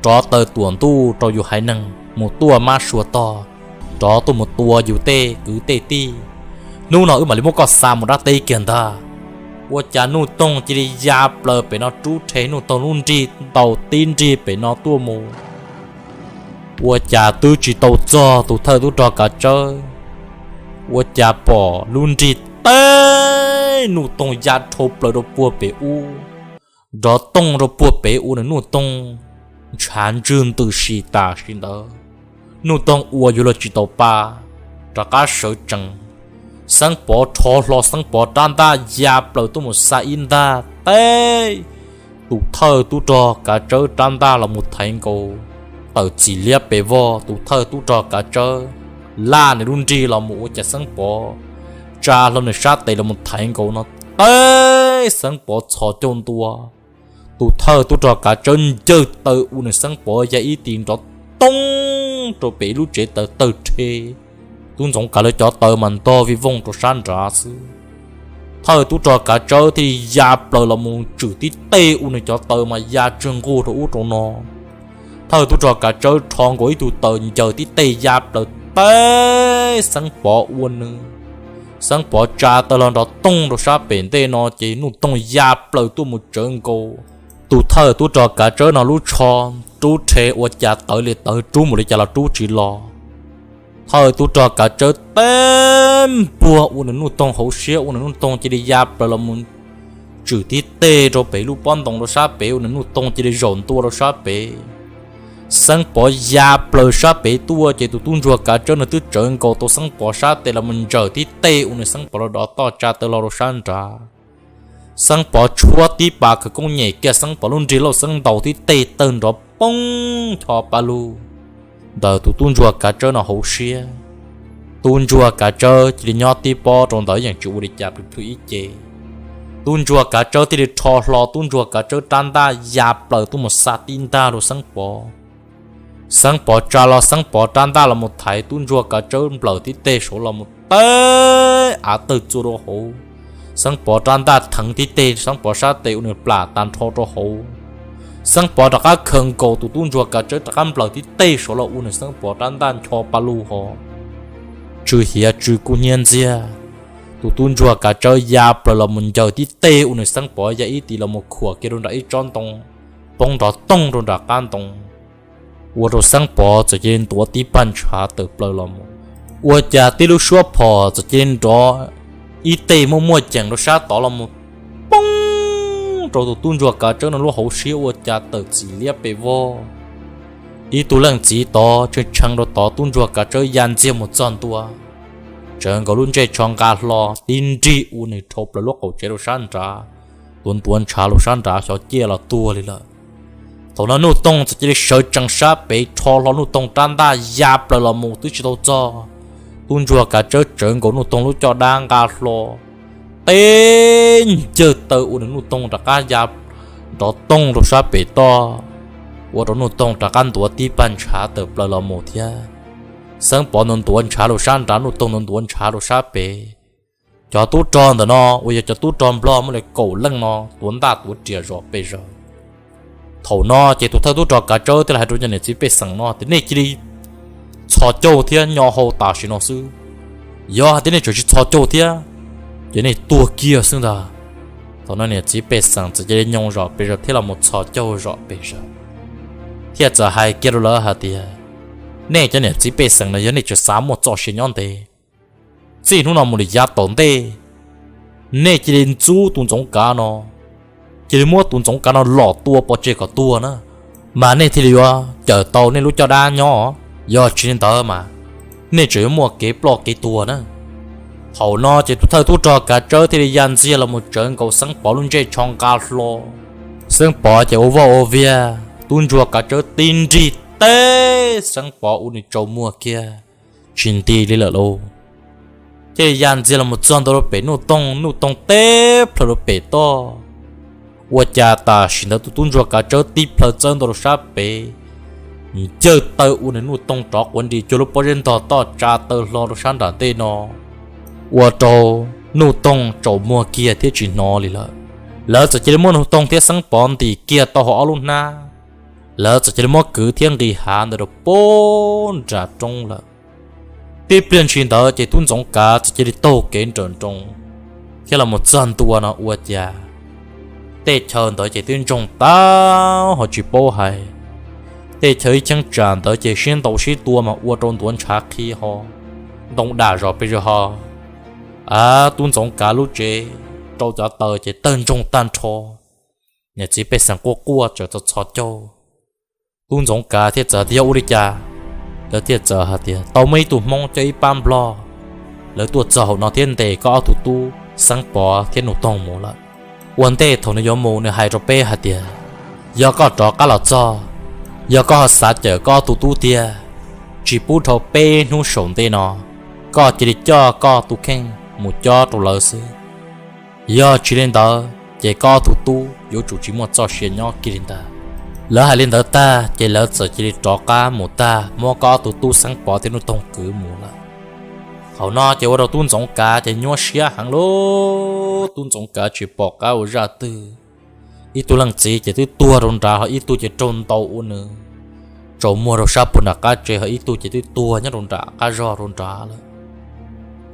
rov taw tuam ntuj rau yus haiv neeg mus tuaj mab sua tog, rov tuaj mus tua yus tej kwv tej tij. Hnub no wb mam li muab koj xa mus dab teb kiag ntag. Ua cas Nuj Toog cia li ya plaws pem no rub rhe Nuj Toog lub nrig ntaus tib nrig pem no tuaj mus. Ua cas twb tsis tau txog tus thawj tub rog Kav Tsawb, ua cas pom lub nrig teb Nuj Toog ya dhau plaws rau puag pem ub, nrov tooj rau puag pem ub nws Nuj Toog ntshav ntswg ntws si tam sim ntawd. Nuj Toog ua yuav luag tsis tau pa, rov qab sawv tsees. Xeeb Pov rho hlo Xeeb Pov rab ntaj ya plaws tuaj mus xa ib ntaj teb tus thawj tub rog Kav Tsawb rab ntaj los mus thaiv nkaus, tawm txim liab pes vog. Tus thawj tub rog Kav Tsawb laj nws lub nrig los mus ua cas Xeeb Pov tsa hlo nws sab tes los mus thaiv nkaus no teb Xeeb Pov txhos caug ntua. Tus thawj tub rog Kav Tsawb ncawg taw ua nws Xeeb Pov ya ib tis nrov tooj rau pem ib lub tsev taws tawg rhe. Tub Ntxoov Kav lawv cov taw mas ntog vij vooj rau sab nrad xwb. Thawj tub rog Kav Tsawb thiaj li ya plaws los mus tswm tib teg ua nws cov taw mas ya tsawg nquag rau ub rau no. Thawj tub rog Kav Tsawb rho nkaus ib tug taw ncaws tib teg ya plaws teb Xeeb Pov ua nws. Xeeb Pov tsa taw hlo nrov tooj rau sab pem ntej no ces Nuj Toog ya plaws tuaj mus tsawv nkaus tus thawj tub rog Kav Tsawb no lub tsho, rub rhe ua cas tawv li tawv, rub mus li cas los rub tsis los. Thawj tub rog Kav Tsawb teb npuag ua nws Nuj Toog hauv siab, ua nws Nuj Toog cia li ya plaws los mus tswm tib teg rau pem lub pob ntoo rau sab pem, ua nws Nuj Toog cia li zaum ntua rau sab pem. Xeeb Pov ya plaws sab pem tuaj ces tus tub ntsuag Kav Tsawb nws twb tsawv nkaus tau Xeeb Pov sab tes los mus ncaws tib teg ua nws Xeeb Pov los dov toj tsa taw hlo rau sab nrad. Xeeb Pov tshuab tib pas khawv koob nyem kiag Xeeb Pov lub nrig lauj, Xeeb ntaus tib teg tawg nrov poob ncho pa lug. ntawm tus tub ntsuag Kav Tsawb no hauv siab. Tub ntsuag Kav Tsawb cia li nyob tib pob rau ntawd yeej tsis ua li cas, plhws plhws ib ce. Tub ntsuag Kav Tsawb thiaj li rho hlo tub ntsuag Kav Tsawb rab ntaj ya plaws tuaj mus xa tib ntaj rau Xeeb Pov. Xeeb Pov tsa hlo Xeeb Pov rab ntaj los mus thaiv tub ntsuag Kav Tsawb nplawm tib teg saud los mus teb av tawg txua rau hauv. Xeeb Pov rab ntaj theev tib teg Xeeb Pov sab tes ua nws plam tag nrho rau hauv. Xeeb Pov rov qab khaws nkaus tus tub ntsuag Kav Tsawb rov qab nplawm tib teg saud los ua nws Xeeb Pov rab ntaj ncho pa lug ho tsw hiav tsw kub hnyiab ntxiag. Tus tub ntsuag Kav Tsawb ya plaws los mus ncaws tib teg ua nws Xeeb Pov ya ib tis los mus khuam kiag rau nram ib tsob ntoo, poob nrov toog rau nram qab ntoo, ua rau Xeeb Pov txawm cia li ntuav tib paj ntshav tawm plaws los mus. Ua cas tib lub suab phom txawm cia li nrov ib teg muaj muaj ceem rau sab tod los mus poob rau tus tub ntsuag Kav Tsawb no lub hauv siab ua cas tawm txim liab pes vog. Ib tug leej txiv tod tshee tshee rau tod, tub ntsuag Kav Tsawb ya ntxiag mus txog ntua, tsawv nkaus lub ntsej tsho nqa hlo tib nrig ua nws dhau plaws lub qaum tsev rau sab nrad, tuav ntuav ntshav rau sab nrad xyov ciaj los tuag li lawm. Thaum no Nuj Toog txawm cia li sawv tsees sab pem rho hlo Nuj Toog rab ntaj ya plaws los mus twb tsis tau txog, tub ntsuag Kav Tsawb tsawv nkaus Nuj Toog lub caj dab nqa hlo teb ncawg taw ua nws Nuj Toog rov qab ya nrov toog rau sab pem toj, ua rau Nuj Toog rov qab ntuav tib paj ntshav tawm plaws los mus thiab. Xeeb Pov ntuav ntuav ntshav rau sab nrad, Nuj Toog ntuav ntuav ntshav rau sab pem. Cov tub rog ntawm no uas yog cov tub rog nplog muaj li kaum leej no tuav ntaj tuav riam zom pes zaws. Thaum no ces tus thawj tub rog Kav Tsawb thiaj li hais rau cov niam txiv pej xeem no tias nej cia li txhos caug thiab nyo hau tam sim no xwb. Yog hais tias nej tseem tsis txhos caug thiab ces nej tuag kiag xwb ntag. Thaum no niam txiv pej xeem txawm cia li nyo zom pes zaws thiab los mus txhos caug zom pes zaws, thiaj txawm hais kiag rau lawv hais tias nej cov niam txiv pej xeem no yog nej tseem xav muaj txoj sia nyob ntev, txij hnub no mus li yav tom ntej nej cia li ntxub tus Ntxoov Kav no, cia li muab tus Ntxoov Kav no lom tua pov tseg kom tuag na, mas nej thiaj li yuav cawm tau nej lub caj dab nyob. Yog tsis li ntawd mas nej tseem yuav muaj kev ploj kev tuag na. Thaum no ces tus thawj tub rog Kav Tsawb thiaj li ya ntxiag los mus tsawv nkaus Xeeb Pov lub ntsej tsho nqa hlo. Xeeb Pov ces ua vaj ua viag, tub ntsuag Kav Tsawb tib nrig teb Xeeb Pov ua nws tsaus muag kiag tsis nti li lawm lauj. Thiaj li ya ntxiag los mus txog ntua rau pem Nuj Toog, Nuj Toog teb plhaws rau pem toj. Ua cas tam sim ntawd tus tub ntsuag Kav Tsawb tib plhaws txawb ntua rau sab pem, ncawg taw ua nws Nuj Toog rov quav nris cuag lub pob zeb ntog toj tsa taw hlo rau sab nram ntej no, ua rau Nuj Toog tsaus muag kiag thiab tsis hnov li lawm. Lawv txawm cia li muab Nuj Toog thiab Xeeb Pov ntim kiag tau hauv ob lub hnab, lawv txawm cia li muab kwv thiab nqis hav ntawd rau puag nram roob lawm. Tib pliag ntshis ntawd ces tub Ntxoov Kav txawm cia li taug kev nrawm nroos thiab los mus txog ntua no ua cas tej chaw ntawd ces twb ntsoog tag ho tsis paub hais. Tej chaw ib cheeb tsam ntawd ces sib ntaus sib tua mas ua rau ntuav ntshav qhi ho ntoo dam zom pes zaws ho. Av, tub Ntxoov Kav lub tsev rau cov taws ces tawg ntsoog tag nrho. Niam txiv pej xeem quaj quaj tseem txhos txhos caug. Tub Ntxoov Kav thiaj txawm tias yog ua li cas, lawv thiaj txawm hais tias tau muaj ib tug Hmoob coj ib pab Nplog, lawv tuaj txog hauv no thiab ntes koj ob tug tub Xeeb Pov thiab Nuj Toog mus lawm. Ua ntej thaum nws yuav mus nws hais rau peb hais tias yog koj rov qab los txog, yog koj ho xav cawm koj ob tug tub tiag, tsis pub dhau peb hnub saum ntej no, koj cia li coj koj tus kheej mus cob rau lawv xwb. Yog tsis li ntawd ces koj ob tug tub yuav tsum tsis muaj txoj sia nyob kiag li ntag. Lawv hais li ntawd tag ces lawv txawm cia li rov qab mus tag, muab koj ob tug tub Xeeb Pov thiab Nuj Toog kwv mus lawm. Thaum no ces ua rau tub Ntxoov Kav ces nyuaj siab heev lauj. Tub Ntxoov Kav tsis pom qab ua zaj twg. Ib tug leej txiv ces twb tuag rau nrad, ho ib tug ces raug ntaus ua nws tsaus muag rau sab puag nram qab tsev, ho ib tug ces twb tuag nyob rau nram qab zog rau nrad lawm.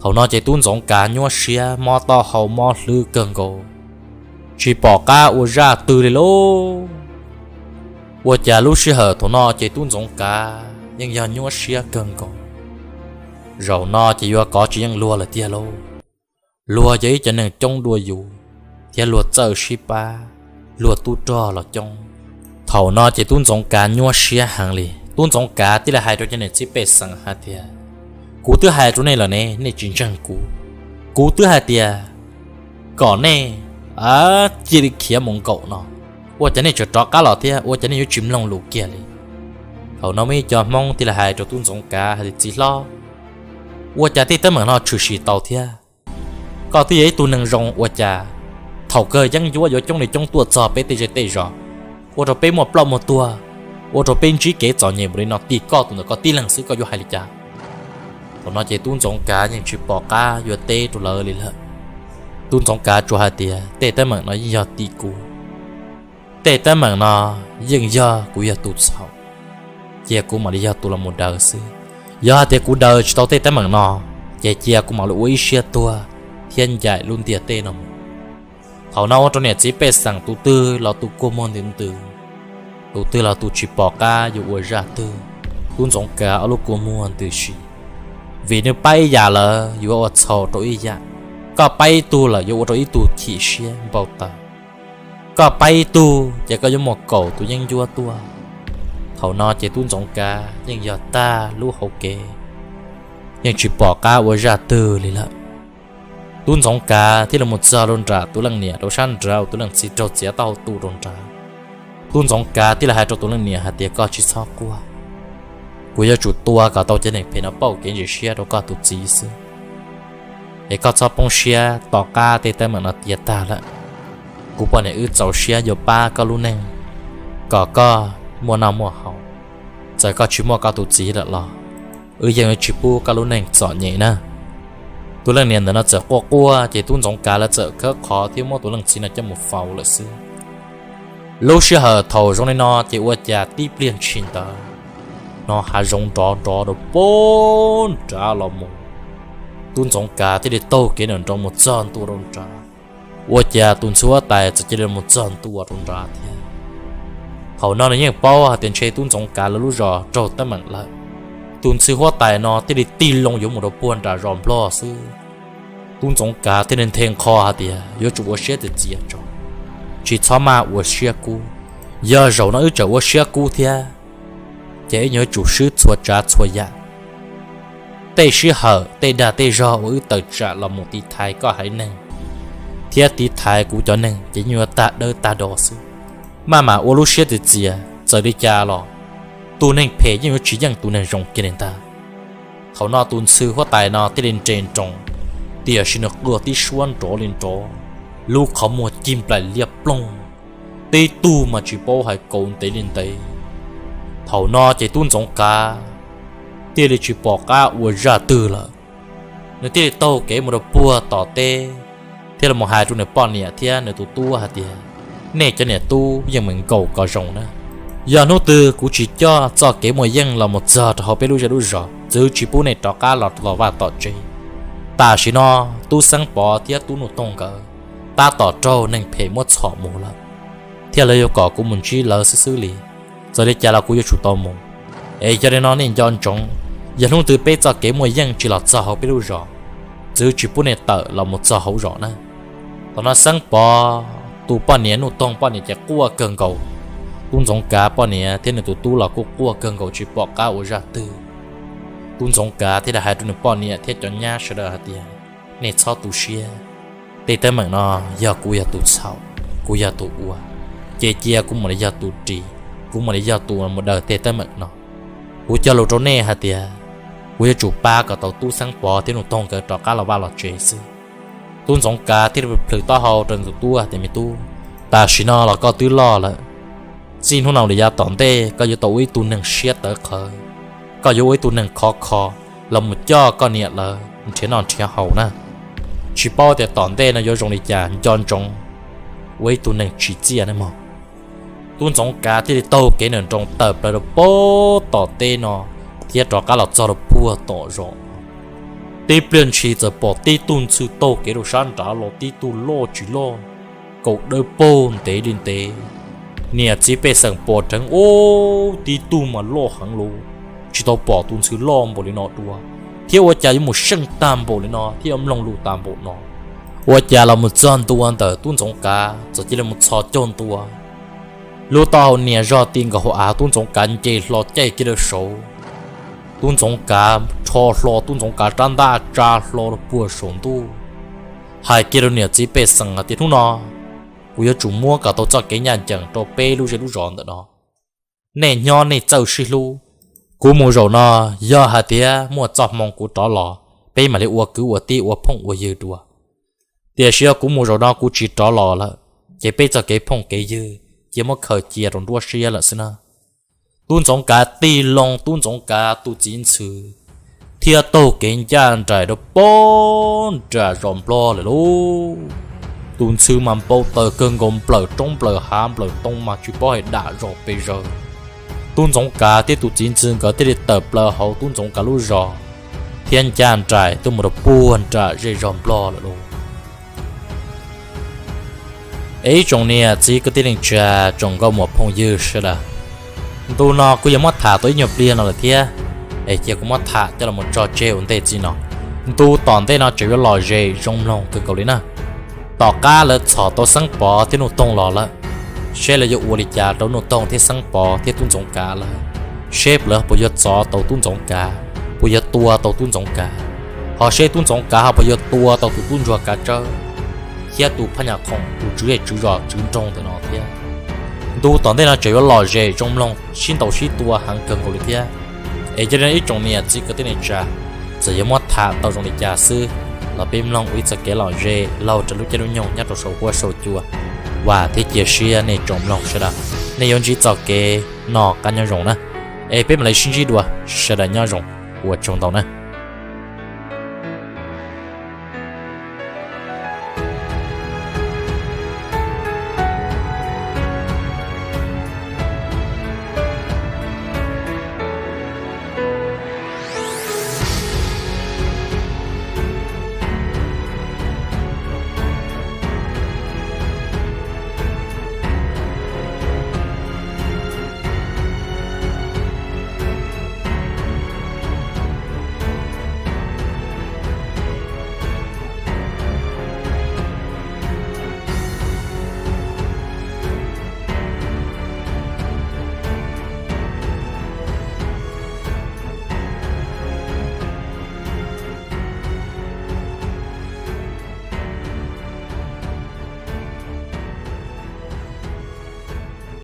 Thaum no ces tub Ntxoov Kav nyuaj siab, mob taub hau mob hlwb kawg nkaus, tsis pom qab ua zaj twg li lauj. Ua cas lub sij hawm thaum no ces tub Ntxoov Kav yeej yog nyuaj siab kawg nkaus. Zaum no ces yuav kov tsis yeej luag lawm tiag lauj. Luag yog ib cov neeg coob dua yus, thiab luag txawj sib pab, luag tub rog los coob. Thaum no ces tub Ntxoov Kav nyuaj siab heev li. Tub Ntxoov Kav thiaj li hais rau cov niam txiv pej xeem hais tias kuv twb hais rau nej lawm ne, nej tsis ntseeg kuv. Kuv twb hais tias kom nej cia li khiav mus nkaum no, ua cas nej tseem rov qab los thiab, ua cas nej yuav tsis mloog lus kiag li? Thaum no muaj ib co Hmoob thiaj li hais rau tub Ntxoov Kav hais tias, Txiv hlob, ua cas tej teeb meem no tshwm sim tau thiab? Koj twb yog ib tug neeg zoo ua cas thaum kawg yeeb ncuab yuav coob li coob tuaj txog peb tej zej tej zos, ua rau peb muaj ploj muaj tuag, ua rau peb ntsib kev txom nyem npaum li no, tim koj tus ntawm koj tib leeg xwb, koj yuav hais li cas? Thaum no ces tub Ntxoov Kav yeej tsis pom qab yuav teb rau lawv li lawm. Tub Ntxoov Kav tsuas hais tias, Tej teeb meem no yeej yog tim kuv. Tej teeb meem no yeej yog kuv yog tus txhaum, cia kuv mam li yog tus los mus daws xwb. Yog hais tias kuv daws tsis tau tej teeb meem no, ces cia kuv mam li ua ib siab tuag thiab ncaim lub ntiaj teb no mus. Thaum no ua rau niam txiv pej xeem tus twg los tus kua muag ntws ntws, tus twg los tus tsis pom qab yuav ua zaj twg. Tub Ntxoov Kav ob lub kua muag ntws si, vim nws paib ib yam lawm yuav ua txhaum rau ib yam. Koj paib ib tug lawm yuav ua rau ib tug chim siab npau taws. Koj paib ib tug ces koj yuav muaj kaum tus yeeb ncuab tuaj. Thaum no ces tub Ntxoov Kav yeej yog tag lub hauv kev, yeej tsis pom qab ua zaj twg li lawm. Tub Ntxoov Kav thiaj li mus txog rau nram tus leej niam rau sab nrad uas tus leej txiv raug txiav taub hau tu rau nrad. Tub Ntxoov Kav thiaj li hais rau tus leej niam hais tias, Koj tsis txhob quaj, kuv yuav tsum tua kom tau cov neeg phem no pauj kev ntxeev siab rau koj tus txiv xwb. Es koj txhob poob siab, tom qab tej teeb meem no tiav tag lawm, kuv poj niam wb txaus siab yuav pab koj lub neej, kom koj muaj noj muaj haus. Txawm koj tsis muaj koj tus txiv lawm los wb yeej yuav tsis pub koj lub neej txom nyem na. Tus leej niam ntawm no txawm quaj quaj ces tub Ntxoov Kav lawv txawm khawb qhov thiab muab tus leej txiv no coj mus faus lawm xwb. Lub sij hawm thaum zoo li no ces ua cas tib pliag ntshis ntawd no hav zoov nrov nrov rau pem nrad los mus. Tub Ntxoov Kav thiaj li taug kev nram nroos mus txog ntua rau nrad. Ua cas tus ntxhw huab tais txawm cia li mus txog ntua rau nrad thiab. Thaum no nws yeej paub hais tias ntshe tub Ntxoov Kav lawv lub zos raug teeb meem lawm. Tus ntxhw huab tais no thiaj li tig loo yuav mus rau puag nram zos Nplog xwb. Tub Ntxoov Kav thiaj li nthe nqho hais tias yuav tsum ua siab txias txias tso, tsis txhob maj ua siab kub. Yog zaum no wb tseem ua siab kub thiab ces wb yuav tsum swb txhua tsav txhua yam. Tej sij hawm tej dag tej zog uas wb tawm tsam los mus tiv thaiv koj haiv neeg thiab tiv thaiv kuv cov neeg ces yeej yuav tag dawb tag do xwb. Maj mam ua lub siab txias txias, txawm li cas los tus neeg phem yeej yuav tsis yeej tus neeg zoo kiag li ntag. Thaum no tus ntxhw huab tais no thiaj li nres nroos, tiam sis nws quaj tib suab nrov li nrov, lub qhov muag cig nplaim liab ploog, tib tug mas tsis paub hais kaus ntev li ntev. Thaum no ces tub Ntxoov Kav thiaj li tsis pom qab ua zaj twg lawm, nws thiaj li taug kev mus rau puag tom teb thiab los hais rau nws poj niam thiab nws tus tub hais tias, nej cov niam tub yeej meem nkaum kom zoo na. Yog hnub twg kuv tsis coj txoj kev muaj yeej los mus txog rau hauv peb lub zej lub zos, txwv tsis pub nej rov qab los tom vaj tom tsev. Tam sim no tub Xeeb Pov thiab tub Nuj Toog nkawd tab tom raug neeg phem muab txhom mus lawm, thiab lawv yuav kom kuv mus ntsib lawv xwb xwb li. Txawm li cas los kuv yuav tsum tau mus. Es yog li no nej nco ntsoov, yog hnub twg peb txoj kev muaj yeej tsis los txog hauv peb lub zos, txwv tsis pub nej tawm los mus txog hauv zos na. Thaum no Xeeb Pov tus poj niam Nuj Toog poj niam ces quaj kawg nkaus. Tub Ntxoov Kav poj niam thiab nws tus tub los kuj quaj kawg nkaus tsis pom qab ua zaj twg. Tub Ntxoov Kav thiaj li hais rau nws poj niam thiab cov nyab sawv daws hais tias, nej txhob tu siab, tej teeb meem no yog kuv yog tus txhaum, kuv yog tus ua, ces cia kuv mam li yog tus ris, kuv mam li yog tus mus daws tej teeb meem no. Kuv cog lus rau nej hais tias kuv yuav tsum pab kom tau tub Xeeb Pov thiab Nuj Toog nkawd rov qab los vaj los tsev xwb. Tub Ntxoov Kav thiaj li plhws taub hau rau nws tus tub hais tias, me tub, tam sim no los koj twb loj lawm, txij hnub no li yav tom ntej koj yuav tau ua ib tug neeg siab tawv qhawv, koj yuav ua ib tug neeg khov kho los mus coj koj niam lawv nrhiav noj nrhiav haus na. Tsis paub tias tom ntej no yuav zoo li cas, nco ntsoov ua ib tug neeg tsim txiaj nawb mog. Tub Ntxoov Kav thiaj li taug kev nram nroos tawm plaws rau puag tom teb no thiab rov qab los txog rau puag tom zos. Tib pliag ntshis txawm pom tib tug ntxhw taug kev rau sab nrad los, tib tug loj tsis loj, kaus dawb paug ntev li ntev. Niam txiv pej xeem pom dheev, ub, tib tug mas loj heev los, tsis tau pom tus ntxhw loj npaum li no dua, thiab ua cas yuav mus seej tag npaum li no thiab yuav mloog lus tag npaum no. Ua cas los mus txog ntua ntawm tub Ntxoov Kav txawm cia li mus txhos caug ntua. Lub taub hau nias zog ti nkaus hauv av, tub Ntxoov Kav nce hlo caij kiag rau saud. Tub Ntxoov Kav rho hlo tub Ntxoov Kav rab ntaj tsa hlo rau puag saum ntuj, hais kiag rau niam txiv pej xeem hais tias, hnub no kuv yuav tsum muab kom tau txoj kev ncaj ncees rau peb lub zej lub zos ntawm no. Nej nyob nej txawj sib hlub, Kuv mus zaum no, yog hais tias muaj txoj hmoo kuv rov los, peb mam li ua kwv ua tij ua phooj ua ywg dua. Tiam sis yog kuv mus zaum no kuv tsis rov los lawm, ces peb txoj kev phooj kev ywg cia muab khaws cia rau nruab siab lawm xwb na. Tub Ntxoov Kav tig loo, Tub Ntxoov Kav tus txiv ntxhw thiaj taug kev ncaj nraim rau pog nram zos Nplog lawm lauj. Tus ntxhw mas npau taws kawg nkaus, nplawm roob nplawm hav nplawm ntoo mas tsis paub hais dam zos pes zaws. Tub Ntxoov Kav thiab tus txiv ntxhw nkawd thiaj li tawm plaws hauv Tub Ntxoov Kav lub zos thiab ncaj nraim tuaj mus rau puag nram zej zog Nplog lawm lauj. Es ib tsoom niam txiv kwv tij neej tsa, tsoom nkauj muam phooj ywg sawv daws, ntu no kuv yuav muab tham tau ib nyuag pliag no lawm thiab, es cia kuv muab tham coj los tso tseg ua ntej txij no. Ntu tom ntej no tseem yuav lom zem zoo mloog kawg nkaus li na. Tom qab lawv txhom tau Xeeb Pov thiab Nuj Toog los lawm, seb lawv yuav ua li cas rau Nuj Toog thiab Xeeb Pov thiab Tub Ntxoov Kav lawv, seb lawv puas yuav txov tau Tub Ntxoov Kav, puas yuav tua tau Tub Ntxoov Kav, ho seb Tub Ntxoov Kav ho puas yuav tua tau tus tub ntsuag Kav Tsawb thiab tus phab nyas khoom tus tswv zej tswv zos tswv nroog ntawm no thiab. Ntu tom ntej no tseem yuav lom zem zoo mloog sib ntaus sib tua heev kawg nkaus li thiab. Es yog li ib tsoom niam txiv kwv tij neej tsa, txawm yuav muab tham tau zoo li cas xwb los peb mloog ua ib txoj kev lom zem laug rau lub caij lub nyoog nyob rau saum huab saum cua. Vam thiab cia siab nej tsoom mloog sawv daws, nej yuav ntsib txoj kev noj qab nyob zoo na. Es peb mam li sib ntsib dua, sawv daws nyob zoo, ua tsaug ntau na.